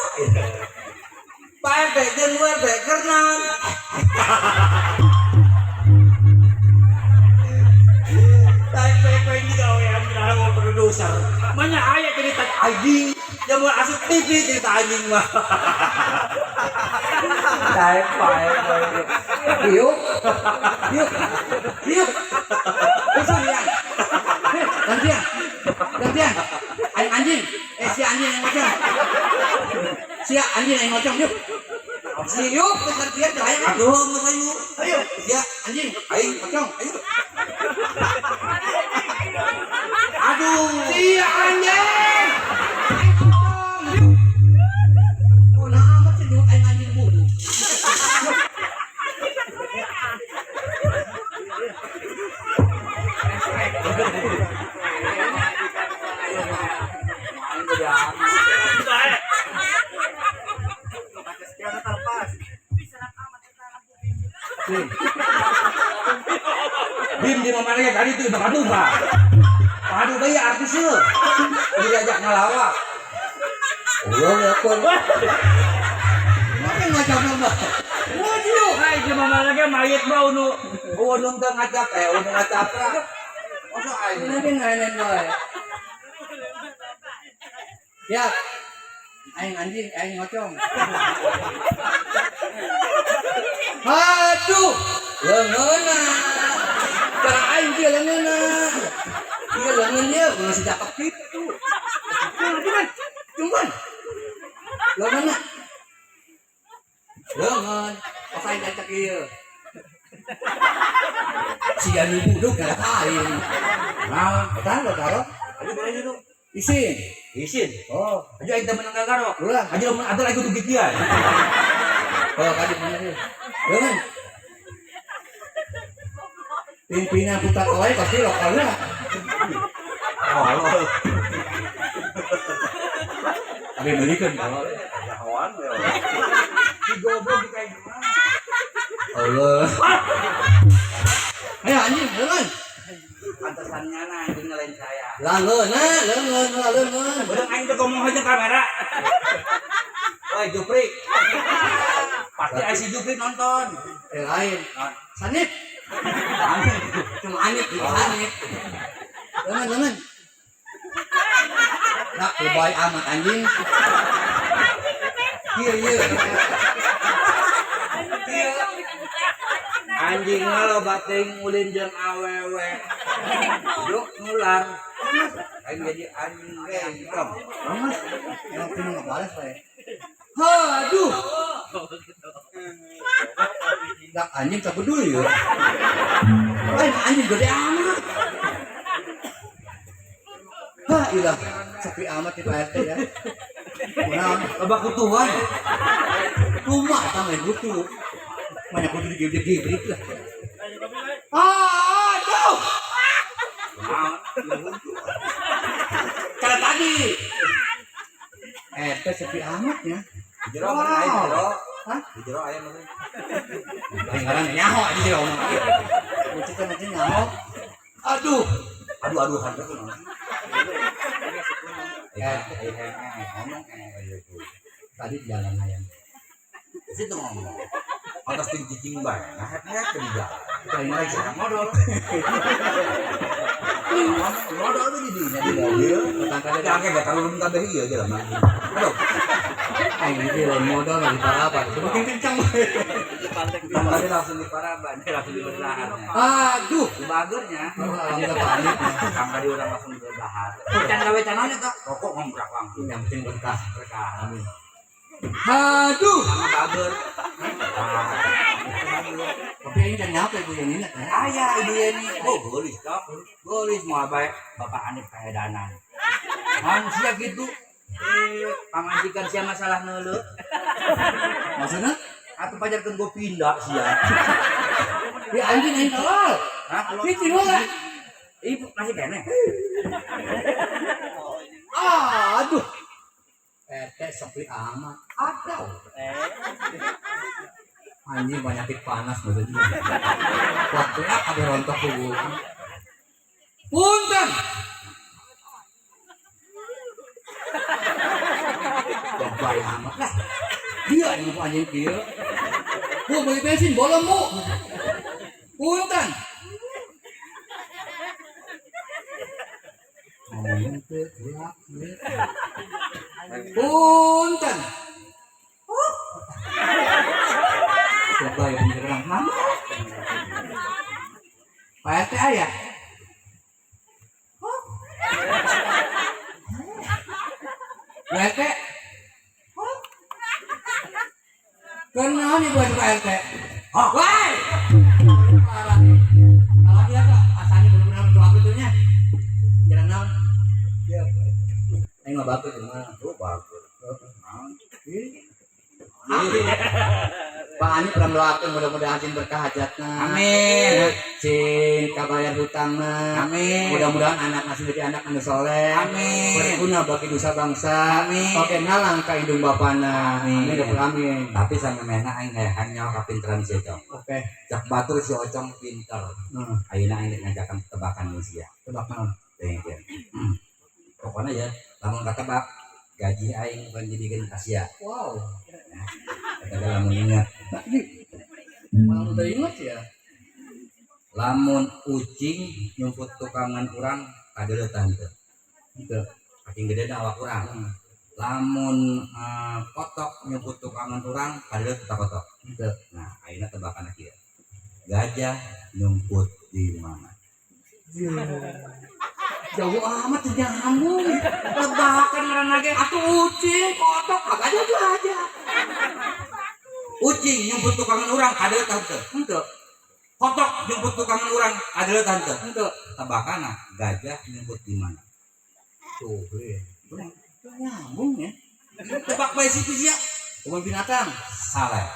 Pak RT jeung Bu RT keur naon? Taek poe digawean dina produser. Manya aya cerita anjing, ya mau asup TV cerita anjing mah. Taek poe poe. Yuk. Yuk. Yuk. Usul ya. Gantian. Gantian. Aing anjing. Eh si anjing yang ngocong. Si anjing yang ngocong yuk. Si yuk gantian aing. Aduh, geus ayo. Ayo. Ya, Anjing. aing Ngocong. ayo. Aduh. Si anjing. Oh, nah amat sih nyebut aing anjing bodoh. Bim di mana ya tadi tuh Bang Aduh, Pak. Aduh bae artis eu. Diajak ngelawak. Allah akbar. Mana ngacap nambah? Waduh. Hai, di mana lagi mayit mah unu unu teu ngacap unu ngacap. Masa aing Ini ngainen wae. Ya. Aing anjing, aing ngocong. Aduh, leungeunna. Cara aing dia leungeunna. Dia leungeun dia masih cakep gitu. Cuman, cuman. Leungeunna. Leungeun, pas aing acak ieu. Si anu buduk kada aing. Nah, Eta lo taro. ayo boleh dulu. Isin. Isin. Oh, Ayo aing teh menang gagaro. ulah. Ayo mun adol aing kudu gigian. Oh, kadi mana sih? Leungeun. Pimpinan putar oleh pasti lokalnya. Oh, Tapi belikan kalau jahoan we. Si goblok di kayak gimana? Allah. Ayo anjing, leungeun. Pantesannya nah anjing ngelain saya. Leungeun, nah, leungeun, leungeun. Udah aing teh ngomong aja kamera. Woi, Jupri. Pasti aing si Jupri nonton. Eh lain. Sanip. Cuma anip, bukan sanip. Leungeun, leungeun. Nah, lebay amat anjing. Iya, iya. Anjing mah loba teuing ulin jeung awewe. Yuk nular. Aing jadi anjing bengkong. Mas, yang punya nggak balas pak ya? Aduh. Nggak anjing tak peduli ya. Lain anjing gede amat. Hah, ilah, sepi amat di Pak RT ya. Kurang, Loba kutuan. rumah sama main kutu. Banyak kutu digibrik-gibrik lah. Aduh. Cara tadi. RT sepi amat ya. Di jero mana aya di jero? Hah? Di jero aya mana? Lain ngaran nyaho aja sih ngomong. Bocah teh nanti nyaho. Aduh. Aduh aduh harga kunaon? Ngomong Tadi di jalan ayam. Situ ngomong. Atas ting cicing bae. Nah, hek di jalan. Lain lagi. Saya modal. Modal tuh di dinya di mobil. Tetangga Ada akeh gak terlalu kabeh ieu jelema. Aduh, aing ini lain modal lagi paraban. Semakin kencang. tadi langsung di paraban, langsung di berdahar. Aduh. Di bagernya. Alhamdulillah panik. Kang tadi orang langsung berdahar. Can gawe canonya tuh, rokok ngomprak langsung. Yang penting berkah. Berkah. Amin. Aduh. Sama bager. Tapi ini kan nyapa ibu yang ini ya? Ayah ibu Yeni, oh gelis kok, gelis mau baik bapak Anip kaedanan. Manusia gitu, pamajikan sia masalah neuleuh, Maksudnya? atuh pajarkeun gua pindah sia. Ya anjing aing tolol. Hah? Ini lah. Ibu masih kene. Aduh. RT sepi amat. Ada. Anjing penyakit panas maksudnya. Waktu apa rontok tubuh. Punten. Lebay amat lah. Dia yang mau anjing dia. Bu beli bensin bolong bu. Punten. Ngomongin teu kulak. Punten. Oh. Lebay beneran mama. Pak RT aya. Oh. Pak RT. Oh. Kenaon ibu Pak RT? Oh, woi. Parah. Kalau dia kak, asalnya bener-bener doa betulnya. Jalan naon? Iya. Aing mah bagus mah. Oh, bagus. Naon? Pak Ani pernah melakukan mudah-mudahan cing berkah hajatna. Amin. Cing kabayar hutangna. Amin. Mudah-mudahan anak masih jadi anak anu soleh. Amin. Berguna bagi nusa bangsa. Amin. Oke nalang ka indung bapana. Amin. Amin. Amin. Amin. Tapi samemehna aing hayang nyawa kapinteran si Ocong. Oke. Cak batur si Ocong pinter. Ayeuna aing rek ngajakan tebakan manusia. Tebak naon? Pengen. Pokoknya ya, lamun katebak gaji aing bukan jadikeun ka sia. Wow. Nah, eta ge lamun ingat. Nah, ini malah udah ingat ya. Lamun ucing nyumput tukangan urang kadeuleutan teu. Henteu. Saking gedena awak urang. Lamun kotok nyumput tukangan urang kadeuleutan teu kotok. Henteu. Nah, ayeuna tebakan kieu. Gajah nyumput di mana? Jauh amat nyambung. Tebakan ngaranna ge. Atuh ucing kotok kagak gajah. Ucing nyumput tukangan urang kadeuleutan teu. Henteu. Kotok nyumput tukangan urang kadeuleutan teu. Henteu. Tebakanna gajah nyumput di mana? Tuh, bener. Nyambung ya. Tebak bae situ sia. Kebun binatang. Saleh.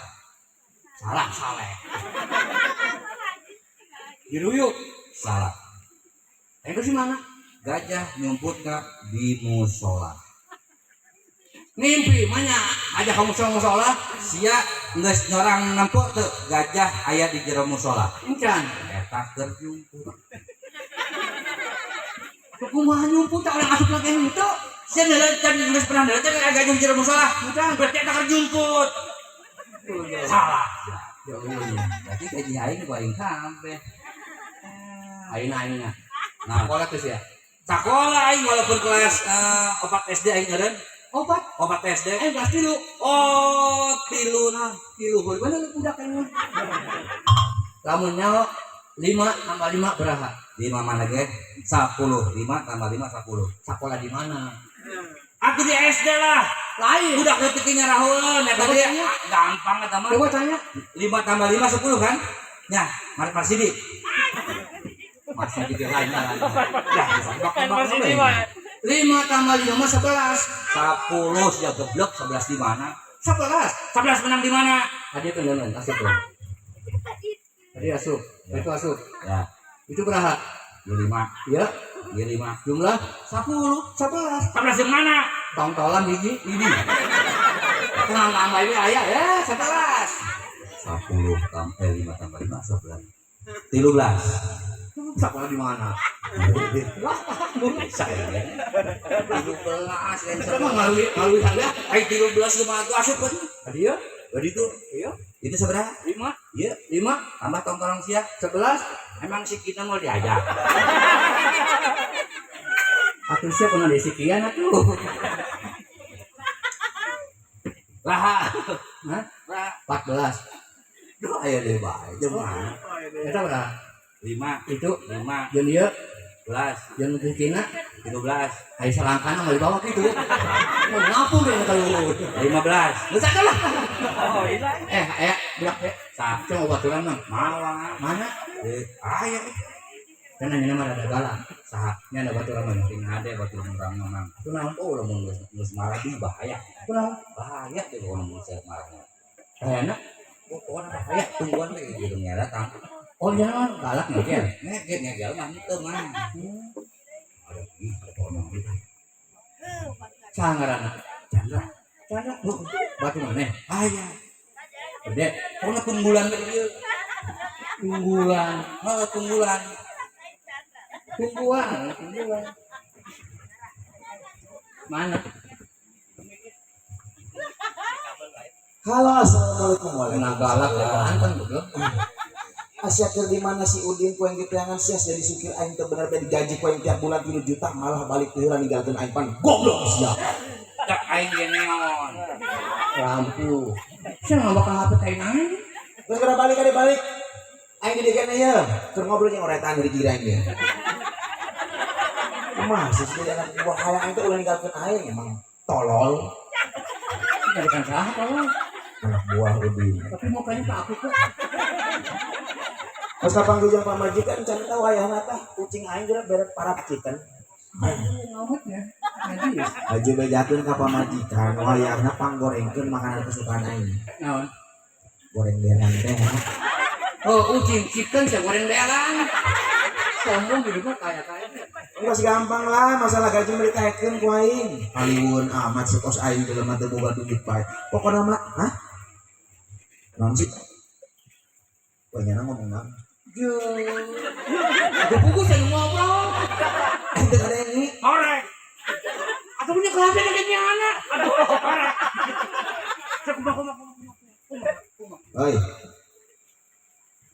Salah, saleh. Diruyuk. Salah. Itu sih mana? Gajah nyumputna di musola. Ngimpi mana? Aja kamu musola. Sia geus nyorang nempo teu gajah aya di jero musola. Encan. Eta keur nyumput. Kumaha nyumput tak orang asup lagi henteu. Sia neuleun geus pernah neuleun aya gajah di jero musola. Encan. Berarti eta keur nyumput. Salah. Ya Allah. Berarti gaji aing ku aing kabeh. Ayeuna ayeuna. Nah, sekolah tuh sia. Sakola aing walaupun kelas 4 SD aing eureun. Opat? 4 SD. Kelas 3. Oh, 3 nah. 3 bener budak aing mah. Lamun nyawa 5 tambah 5 berapa? 5 mana ge? 10. 5 tambah 5 10. Sekolah di mana? Atuh di SD lah. Lain. Budak leutik ngarahoeun eta Coba ge tanya. gampang eta mah. Coba tanya. 5 tambah 5 10 kan? Nya, Marsidi. Masih di lain lah. Ya, Marsidi mah. 5 tambah 5 mah 11. 10 sia geblek 11 di mana? 11. 11 menang di mana? Tadi itu enggak asup tuh. Tadi asup. Ya. Itu asup. Ya. Itu berapa? 5. Ya. 5. Jumlah 10. 11. 11 yang mana? Tongtolan hiji. Ini. Tenang tambah ini aya ya 11. 10 tambah 5 tambah 5 11. 13. Sekolah di mana? Wah, Saya. 13 lain Sama ngalui ngalui tangga. Ai 13 kumaha tuh asup kan? Tadi ya? Tadi itu. Iya. Itu seberapa? 5. Iya, 5 tambah tongtolong sia 11. Emang si kita mau diajak. Atuh sia pernah disikian atuh. Lah. Hah? Lah. 14. Duh aya deui bae jeung mana? Eta berapa? 5. Itu 5. jeung ieu 11. jeung Cina 13. Ai salangkana mau dibawa kitu. Mau ngapung deh kalau 15. Geus ada lah. Oh, iya. Aya budak teh. Sa. Cuma baturan mah. Mawa. Mana? Aya. Kan nanya mah rada galak. Saha? Nya ada baturan mah. Sing hade baturan urang mah mang. Kunaon? Oh, lamun geus marah di bahaya. Kunaon? Bahaya teh pokona mun geus marahnya. Ayana? Oh, pokona bahaya tungguan teh gitu nya datang. Oh, jangan galak ngegel. Ngegel ngegel mah henteu mah. Ada ih, ada pokona gitu. Saha ngaranna? Chandra. Chandra. Batu maneh? Aya. Gede. Pokona tunggulan teh ieu. Tunggulan. Heeh, tunggulan. Tungguan, tungguan. Mana? Halo, assalamualaikum. Kena galak ya, Waalaikumsalam. anteng goblok. Asia keur di mana si Udin ku yang diteangan sia jadi supir aing teu bener teh digaji ku aing tiap bulan 3 juta malah balik heula ninggalkeun aing pan goblok sia. Cak aing ge neon. Lampu. Sia nggak bakal HP kain aing. Geus geura balik ade balik. Aing di dieu ieu keur ngobrol jeung oretan di jiran ieu. Kumaha sih jadi anak buah hayang aing teh ulah ninggalkeun aing emang tolol. Nyarikan saha tolong. Anak buah Udin. Tapi mukanya ke aku kok. Pas kapanggih jeung pamajikan can tahu ayahna tah kucing aing geura beret parap chicken. Ngomotnya. Najis. Aja bejakeun ka pamajikan wayahna panggorengkeun makanan kesukaan aing. Naon? Goreng beran teh. Oh, ucing chicken saya goreng belan. Sombong hidupnya kaya-kaya. Enggak gampang lah masalah gaji mah ditaekeun ku aing. Paliwon amat sekos aing jelema teu boga duit bae. Pokona mah, hah? Naon sih? Wah, nyana ngomong naon? Aduh, buku saya ngobrol. Eh, teu ada yang ini. Horek. Atau punya kelapa lagi nyana. Aduh, horek. Cek kumaha kumaha kumaha. Oi.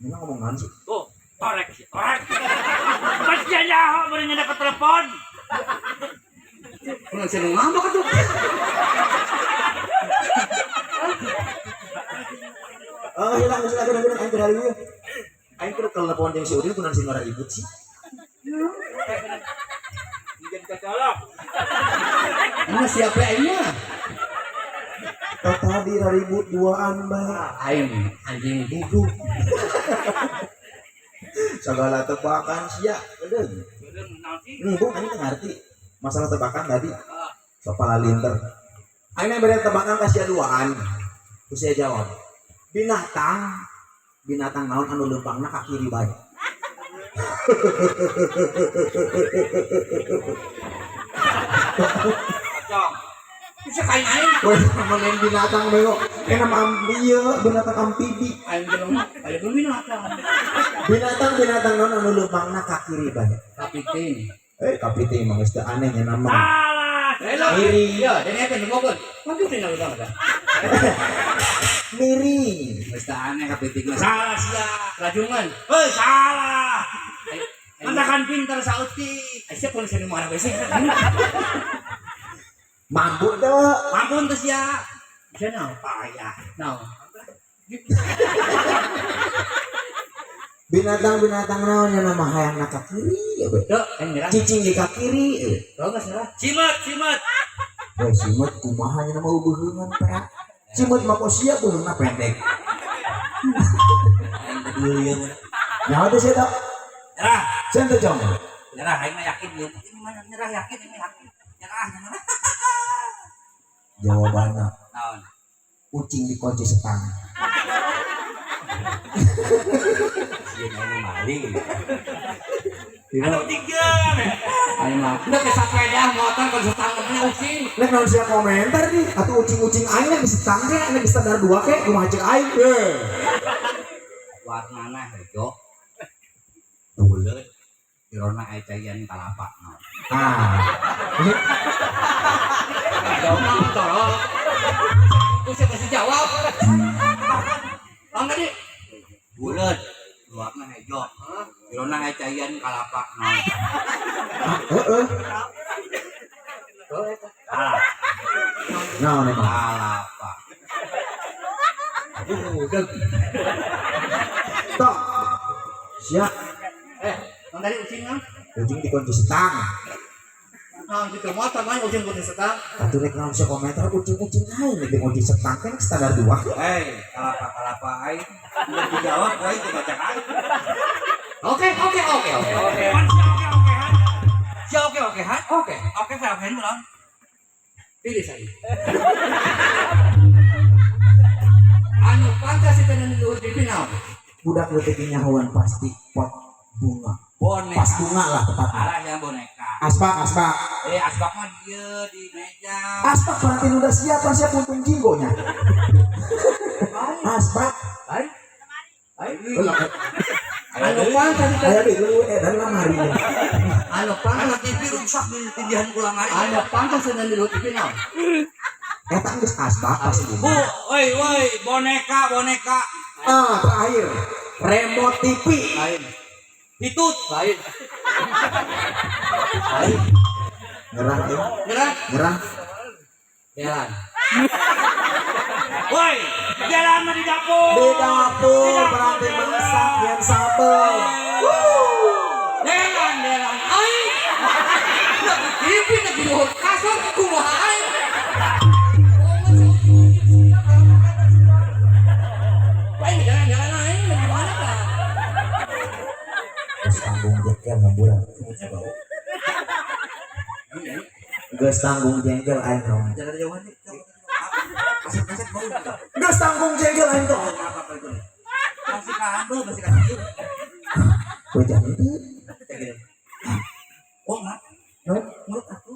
Nyana ngomong naon sih? Oh, horek sih, horek. Pas dia nyaho baru nyana ke telepon. Kunaon saya ngambek atuh. Oh, hilang geus lagu lagu aing keur ieu. Aing keur telepon jeung si Udin kunaon sing ngora ribut sih? Jadi kecolok. Ini siapa aing mah? Tah tadi ribut duaan bae. Aing anjing duduk. Segala tebakan sia, eudeung. Eudeung naon sih? Embung aing teu ngarti masalah tebakan tadi. Sok palalinter. Aing bere tebakan ka sia duaan. Ku sia jawab. Binatang, binatang naon anu leumpangna ka kiri bae. Cong. Bisa kain aing. Weh, main binatang bego. Enak ieu binatang amfibi. Aing jelema, aya dulu binatang. Binatang binatang naon anu leumpangna ka kiri bae. Kapiting. Eh, kapiting mah geus teu aneh nya nama. Salah. Hello. Miring. Ya, dan eta nu ngobot. Kapiting anu sama dah. Miring. Geus teu aneh kapiting mah. Salah sia. Rajungan. Hei, salah. Mantakan pinter sautik. Aisyah pun sini marah sih. Mampu teu. Mampu teu sia. Bisa naon? Payah. Naon? Binatang-binatang naon nya nama hayangna ka kiri we. Tuh, aing nyerah. Cicing di ka kiri we. Tuh, geus nyerah. Cimet, cimet. Weh, simet kumaha nya nama beuheungan perak. Simet mah kok sia beuheungna pendek. Aing teh ieu. Nyaho teh sia teh. Nyerah. Sia teh jong. Nyerah aing mah yakin ieu. Ini mah nyerah yakin ini yakin. Nyerah, nyerah. Jawabanna Naon? ucing dikunci setang. Sieun aing maling. Anu tiga. Aing mah. Udah ke sepeda motor kalau setang mah ucing. Nek naon sia komentar nih atuh ucing-ucing aing nek setang ke nek standar 2 ke kumaha ceuk aing. Warnana hejo. Buleut. Irona aya caian kalapa. Ah. Jawab naon tolol. Ku siapa sih jawab? Bang tadi. Buleut. Warna hejo. Irona aya caian kalapa. Heeh. Salah. Naon emang? Kalapa. Udah. Tok. Sia Eh, bang tadi ucing naon? ucing dikunci setang. Naon gitu motor mah ucing kunci setang. Atuh rek naon sia komentar ucing-ucing aing nek dikunci setang kan standar 2. Hei, kalapa-kalapa aing. Udah dijawab aing teu baca aing. Oke, oke, oke, oke. Oke, oke, oke, han. Sia oke oke han. Oke, Oke, oke, oke, naon? Pilih saya. Anu pantas itu luhur di naon? Budak leutik nyahoan pasti pot bunga. Boneka. Pas bunga lah tepatnya. Salah yang boneka. Asbak, asbak. Eh, asbak mah dia di meja. Asbak berarti udah siap, siap puntung jinggonya. Asbak. Baik. Baik. Ulah, Anu pantas itu aya deui edan lamari. Anu pantas Anak TV rusak nih tindihan ulang aja. Anu pantas sedang di luhur TV naon? Eta geus asbak pas Bu, bumi. woi woi, boneka boneka. Ah, terakhir remote TV. Lain. Hitut. Lain. Lain. Nyerah ya. Nyerah. Nyerah. Jalan. Woi, jalan mah di dapur. Di dapur berarti masak yang sambel. Delan, delan aing. Nak TV nak di luhur kasur kumaha aing. Lain jalan-jalan aing gimana kah? Geus tanggung jengkel ngamburan. Geus tanggung jengkel aing naon. Jangan jauhan nih. Kaset-kaset bau. Geus tanggung jengkel aing tuh. Apa apa itu? Masih kandel, masih kandel. Kowe jangan teu. Kayak gini. Oh, enggak. Naon? Mulut aku.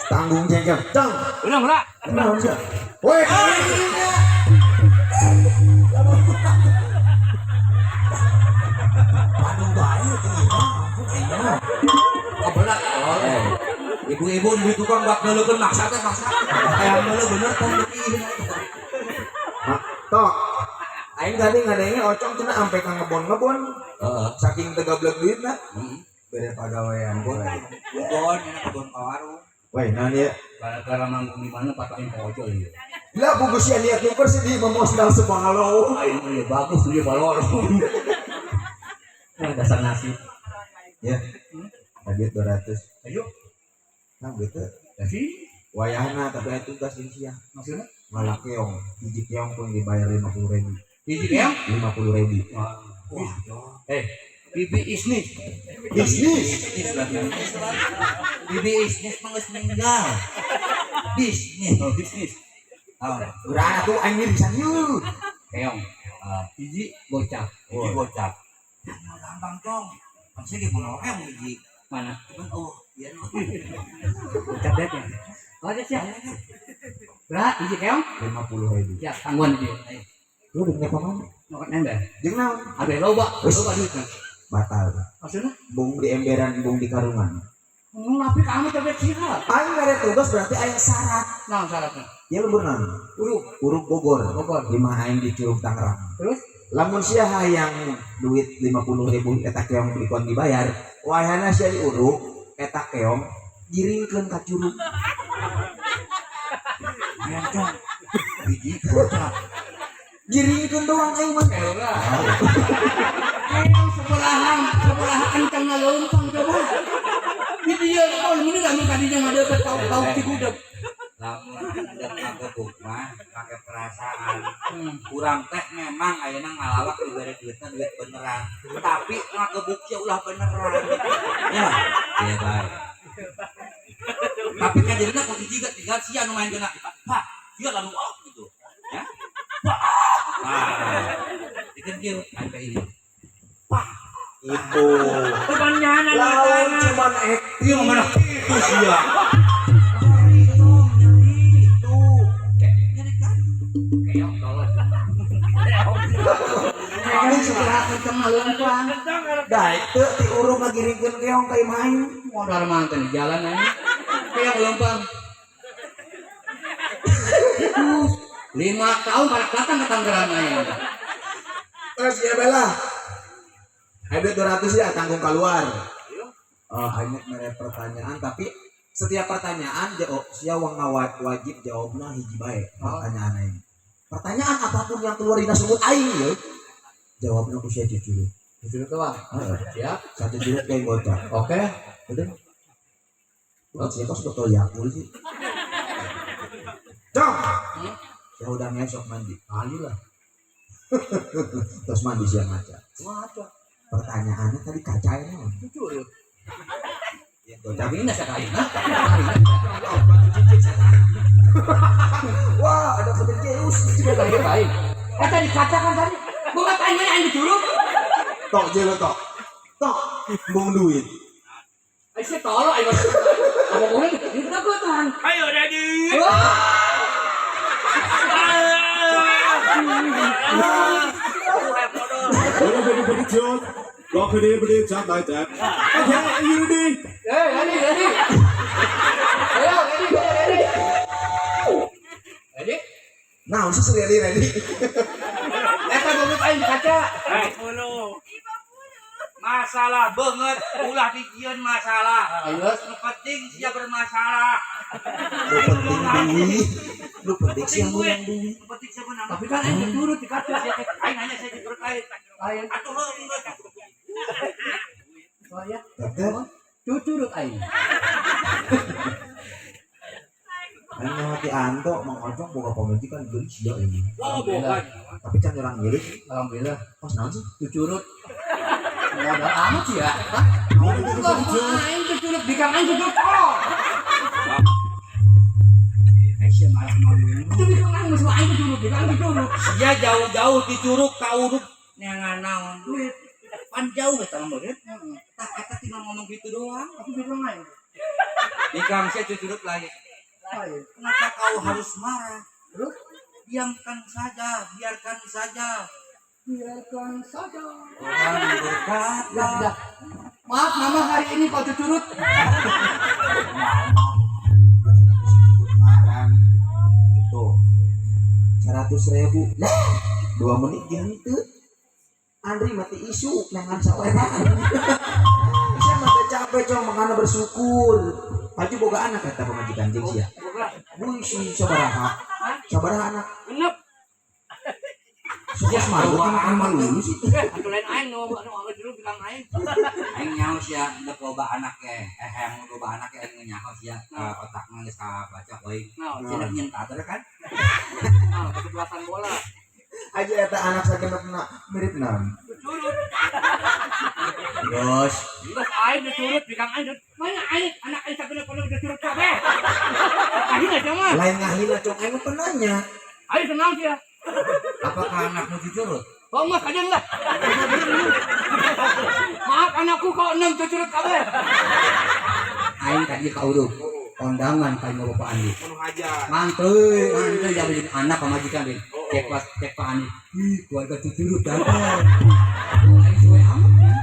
Tanggung jengkel. Cang. Udah, udah. Naon sia? Woi, Bandung bae teh ampun aing mah. Oh, benar. Oh, Eh, ibu-ibu di tukang bak ngeuleukeun maksa teh maksa. Kayak meuleuh bener tong deui. Mak, tok. Aing tadi ngadenge ocong cenah ampe ka ngebon-ngebon. Heeh. Saking teu gablek duitna. Heeh. Bere pagawean. Kebon, enak kebon ka warung. Woi, naon ieu? Gara-gara manggung di mana patokin ojol ya. Lah bungkus sia niat nuker sih di memosdal sebalo. Aing mah ya bagus dia balor. Nah, dasar nasi. Ya. Duit 200. Ayo, Nah, gitu. nasi. Wayahna tapi aya tugas jeung sia. Maksudnya? Malah keong, hiji keong pun dibayar 50 ribu. Hiji keong? 50 ribu. Wah. Eh, bibi isnis. Bisnis. Bisnis lah, bisnis lah. Bibi bisnis mah geus meninggal. Bisnis. Oh, bisnis. Ah, Geura tuh aing bisa yeuh. Keong. ah, Hiji bocah. hiji bocah. Nah, gampang dong. Pasti dia mau keong hiji. Mana? Cuman oh, iya no. Bocah deh ya. Oh, ada siap. Berapa hiji keong? 50 ribu. Siap, tangguhan hiji. Ayo. Lu udah punya kemana? Nyokot ember. Jeung naon? Abe loba, Wis. loba duitna. Batal. Maksudnya? Bung di emberan, bung di karungan. Tapi kamu tapi siap. Aing mere tugas berarti aing syarat. Nah, syaratnya. Ya lembur naon? Uruk. Uruk Bogor. Bogor. Lima aing di Curug Tangerang. Terus? Lamun sia hayang duit 50 ribu eta keong dikon dibayar, wayahna sia diuruk eta keong giringkeun ka curug. Mencong. Hiji bocah. Giringkeun doang aing mah. Keong Keong sebelahan, sebelahan kencang leumpang coba. Di dia oh ini lamun kadinya ngadeukeut tau-tau ti gudeg. Lamun hendak ngagebuk mah pakai perasaan. Kurang teh memang ayeuna ngalawak dibere duitna duit beneran. Tapi ngagebuk sia ulah beneran. Ya. Iya bae. Tapi kajerina kudu jiga tinggal sia nu main kena. Pak, sia lalu oh gitu. Ya. Pak. Nah, ikan kieu aing ini. Pak. Itu. Kebanyakan Lawan cuman acting. Iya mana itu sia. Itu. Nyeri kan? Keong tolong. Keong sebelah kencang leumpang. Daek teu diuruk ngagiringkeun keong ka imah aing. Modal mantan di jalan aja. Keong leumpang. Terus 5 tahun pada datang ke Tangerang aja. Terus ya bela. Ayo duit 200 ya tanggung keluar. Oh, hanya mere pertanyaan tapi setiap pertanyaan jawab sia wang wajib jawabna hiji bae pertanyaan aing. Pertanyaan apapun yang keluar dina sumut aing ya. Jawabna ku sia jujur. Jujur ke wah. Heeh. Siap. Satu jurut kayak bocah. Oke. Udah. Bukan sih, kok sebetulnya Yakul sih. Cong. Ya udah ngesok mandi. Mandi lah. Terus mandi siang ngaca. Ngaca. Pertanyaannya tadi kaca ini. Jujur. Ya, gocap. Tapi ini sekali. Hah? Wah, ada petir Zeus. Baik, baik. Eh tadi kaca kan tadi. Bukan tanya yang dicurug. Tok jelo tok. Tok, buang duit. Ayo sih tolong ayo. Apa boleh ini ketakutan. Ayo, Daddy. Wah. Udah jadi pengecut. Rockety chat like that. Okay, are you ready? Eh, ready, ready. Ayo, ready, ready, ready. Ready? Nah, sih ready ready. Eta goblok aing di kaca. Masalah banget, ulah dijieun masalah. Ayo. Nu penting sia bermasalah. Lu penting duit. Lu penting sih yang menang duit. Nu penting sia menang. Tapi kan aing dicurut di kaca. Aing nanya sia dicurut aing. Aing. Atuh heuh geus. Oh ya. Gagal. Cucurut aing. Aing mati Anto, Mang Ojong boga pamajikan geulis sia ini. Wah, bukan. Tapi can nyerang geulis. Alhamdulillah Kos naon sih? cucurut. Modal amat sih ya. Aing cucurut di kang aing cucurut tolong. Aisyah malah malu. Itu di kang aing mesti aing cucurut di kang cucurut. Sia jauh-jauh di curug ka uruk neangan naon. Duit. Pan jauh eta mah meureun. Tah eta tinggal ngomong gitu doang. Aku bilang aing. Di kang sia cucurut lagi. Aing. Kenapa kau harus marah? Terus Diamkan saja, biarkan saja. biarkan saja. Orang berkata, Ya, dah. Maaf mama hari ini kau cucurut. Ngaran. Tuh. 100.000. Lah, 2 menit jeung teu. Andri mati isu nengan saweran. Saya mah teu capek cong makana bersyukur. Paju boga anak kata pamajikan jeung sia. Boga. Wih si sabaraha. Sabaraha anak. Genep. Sok malu kan malu sih. Eh, atuh lain aing nu anu anu jeruk di kang aing. Aing nyaho sia geus loba anak ge. Eh hayang loba anak ge aing nyaho sia. Otakna geus kabaca euy. Nah, Cenah nyen kader kan? nah, kebelasan bola. Aja eta anak sagenepna mirip naon. Curut. Terus Geus aing dicurut di kang aing. Mana aing anak aing sagenep kono dicurut kabeh. Aing aja mah. Lain ngahina cong aing mah penanya. Aing senang sih ya. Apakah anakmu cucurut? Oh enggak kalian lah. Maaf anakku kau enam cucurut kabeh. aing tadi ka uruk kondangan ka imah Bapak Andi. Penuh aja. Manteuy, manteuy jadi anak pamajikan deh. Cek pas cek Pak Andi. Ih, keluarga cucurut datang. Aing suwe amat. Ya.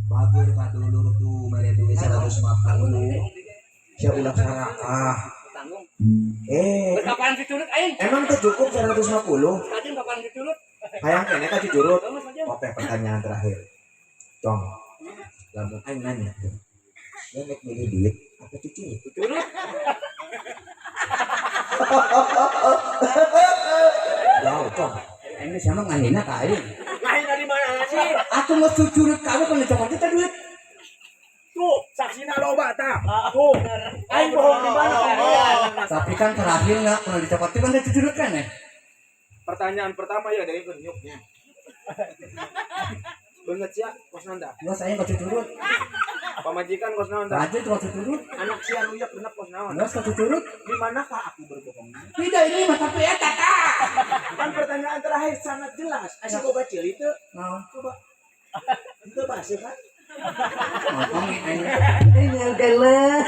Bager ka dulur tuh mere duit 150. Sia ulah sarakah. Tanggung. Eh, Geus kapan cucurut aing? emang teu cukup 150? Kajen kapan cucurut? Hayang keneh ka cucurut. Geus aja. Oke, pertanyaan terakhir. Cong. Lamun aing nanya. Sia nek milih duit apa cucurut? Cucurut. Jauh, Cong. Aing geus sama ngahina ka aing. Ngahina di mana sih? Atuh geus cucurut kabeh kan dicopot teh duit. Tuh, saksina loba tah. Tuh. Aing bohong di mana? Tapi kan terakhir nggak kalau dicopot teh kan teh cucurut kan ya. Pertanyaan pertama ya dari penyuknya. Banget sia kos nanda. Geus aing ka cucurut. Pamajikan kos naon tah? Rajin ka cucurut. Anak sia nuyak genep kos naon? Geus ka cucurut. Di manakah aku berbohong? Tidak ini mah tapi eta tah. Kan pertanyaan terakhir sangat jelas. Asa boga ceuli teu? Naon? Coba. Itu bahasa kan? Ngomong aing. Ini adalah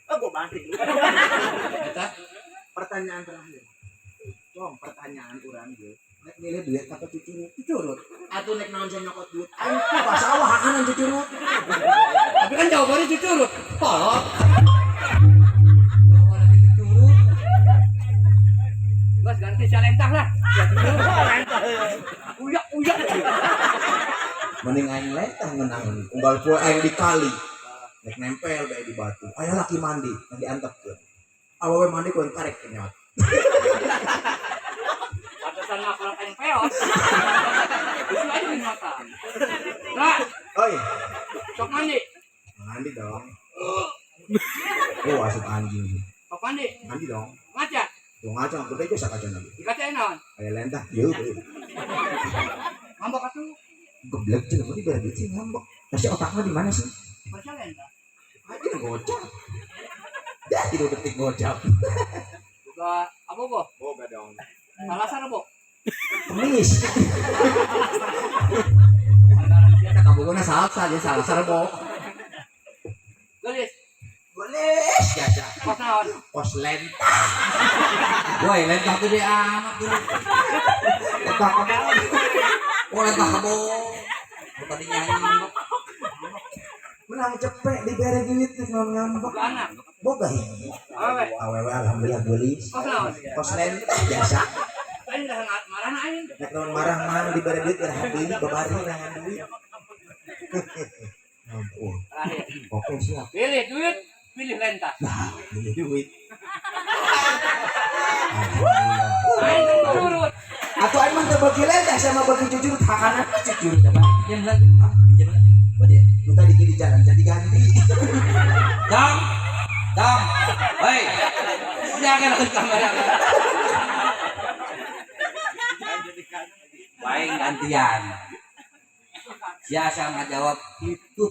Ah, gua banting lu. eta Pertanyaan terakhir. Cong, pertanyaan urang ge. Nek milih duit apa cucurut? cucurut. Atuh nek naon sia nyokot duit. Aing ku sawah hakanan cucurut. Tapi kan jawabannya cucurut. Kolot. Jawabannya cucurut. Geus ganti sia lentah lah. Uyak uyak. Mending aing letah ngeunangan. Unggal poe aing di kali. Nek nempel bae di batu. Aya laki mandi, nang diantepkeun. Awewe mandi ku aing karek kenyot. Pantesan mah kalau aing peot. Itu aja minatan. Nah, Oi, sok mandi. mandi dong. Oh, asup anjing. Sok mandi. Mandi dong. Ngaca. Tuh ngaca gede jasa kaca lagi. Di kaca naon? Aya lentah ieu. Ngambek atuh. Geblek cenah mah dibere duit sih ngambek. Kasih otaknya di mana sih? Baca lentah. Aja gocap. Dah tidur detik gocap. Boga apa boh? Boga dong. Alasan apa? Kemis. Eta kabogona salsa dia salsa rebo. Gelis. Boleh jasa. Kosna Naon? Kos lentah. Woi, lentah gede amat dulu. Lentah kebon. Oh, lentah kebon. Tadi nyanyi. Menang cepet dibere duit nih non ngambek. Anak. Boga hiji. Awewe. Awewe alhamdulillah geulis. Kos naon? Kos lentah biasa. Aing dah marah aing. Nek naon marah mah dibere duit berah beli babari nangan duit. Ampun. Terakhir. Oke siap. Pilih duit, pilih lentah. Nah, beli duit. Aing kan curut. Atau aing mah teu bagi lentah sama bagi jujur hakanan jujur. Jam lagi. Ah, jam lagi. Bade. Nu tadi di jalan jadi ganti. Dong. Dong. Hei. Jangan ke kamera. Baik gantian. Siapa ngajawab itu?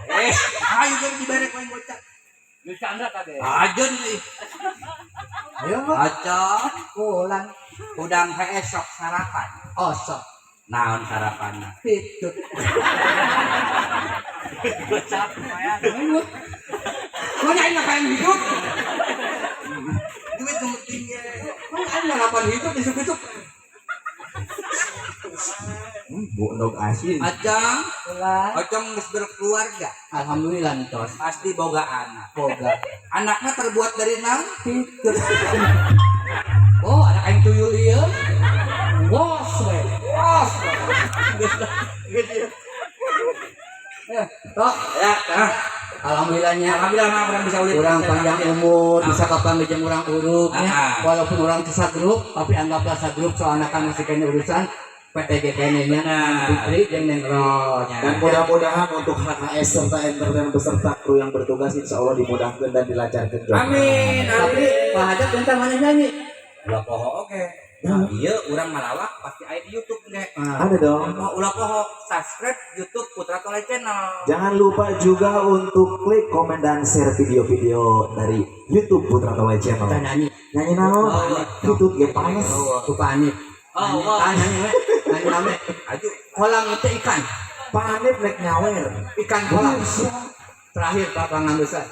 Ayo jadi diberek main bocah. Lu canda tadi. Aja nih. Ayo mah. Aja. Pulang. Udang PS sok sarapan. Osok. Naon sarapanna? Hitut. Mana aing ngapain hidup? Duit nu penting ge. Mana aing ngalapan hidup isuk-isuk. Bu endog asin. Acang, Pulang. Acang geus berkeluarga, Alhamdulillah entos. pasti boga anak. Boga. Anaknya terbuat dari naon? Hitut. Oh, anak aing tuyul ieu. Wos we. Wos. Eh, toh, Ya, ah. alhamdulillahnya Alhamdulillah mah urang bisa ulin. orang panjang umur bisa kapan jeung urang uruk nya. Ah. Walaupun orang teu sagrup tapi anggaplah sagrup soalna kan masih kena urusan PTG kene nya Nah. Putri jeung Neng Ros. Ya. Dan mudah-mudahan untuk HKS serta entertain beserta kru yang bertugas insya Allah dimudahkan dan dilancarkan juga. Amin, Tapi amin. Pak Hajat tentang mana nyanyi? Ulah poho oke. Nah, iya urang malawak pasti aya di YouTube ge. Ah, Ada dong. Mau ulah poho subscribe YouTube Putra Tolai Channel. Jangan lupa juga untuk klik, komen, dan share video-video dari YouTube Putra Tolai Channel. kita nyanyi. Nyanyi naon? YouTube ge panas. Ku Pak Anip. Oh, oh. Ah, nyanyi we. Nyanyi rame. Aju. Kolam itu ikan. Panip nek nyawer. Ikan kolam. Terakhir Pak Pangan besar.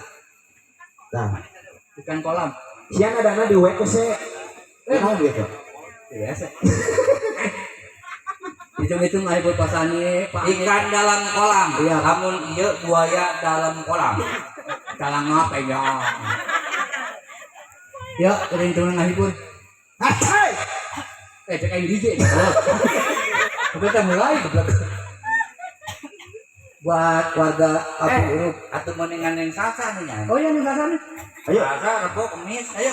Nah, Ikan kolam. sian adana di WC. Naon gitu. Biasa. Hitung-hitung ayo buat Pak Sani, Pak Anip. Ikan dalam kolam. Iya. Lamun ieu buaya dalam kolam. Calangap pegang. Ya, kering ngahibur. Hai. Cek aing DJ. Oh. Kita mulai goblok. Buat warga Kampung Uruk. Atuh mendingan yang salsa nih nya. Oh iya nih Sasa nih. Ayo. Salsa, Rebo, Kemis, ayo.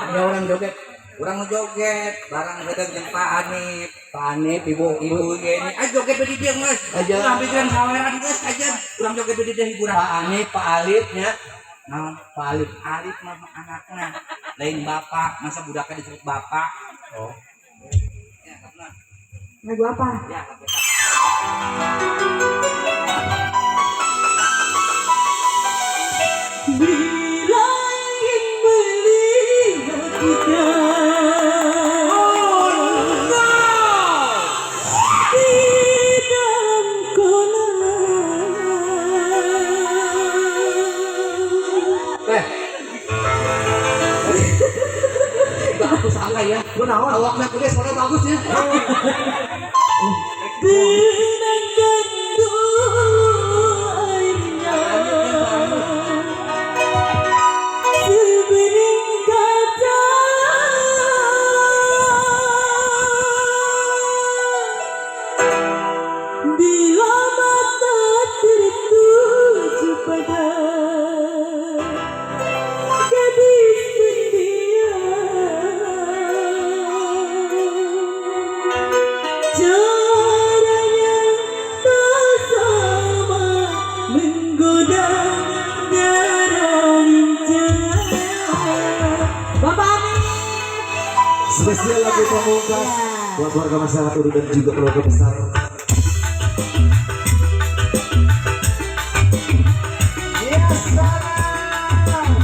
Ya orang joget. Urang nu joget, barang bedeng jeung Pak Anip. Pak Anip, Ibu, Ibu gini, ayo joget di dieu geus. Aja. Urang pikiran saweran geus aja. Urang joget di dieu hiburan. Pak Anip, Pak Alip nya. Naon? Pak Alip. Alif mah anakna. Lain bapak, masa budaknya disebut bapak. Oh. Ya, karena Lagu apa? ya Bila ingin melihat kita di dalam kolam. Eh. Bagus angka ya. Lu naon? Awakna kuliah suara bagus ya. Tenangkan dulu airnya sebening kaca. Bila mata tertuju pada gadis pendiam, caranya tak sama menggoda darah lincah. Bapak Amin. Spesial lagu pamungkas buat warga masyarakat Uruk dan juga keluarga besar. Yes, salam.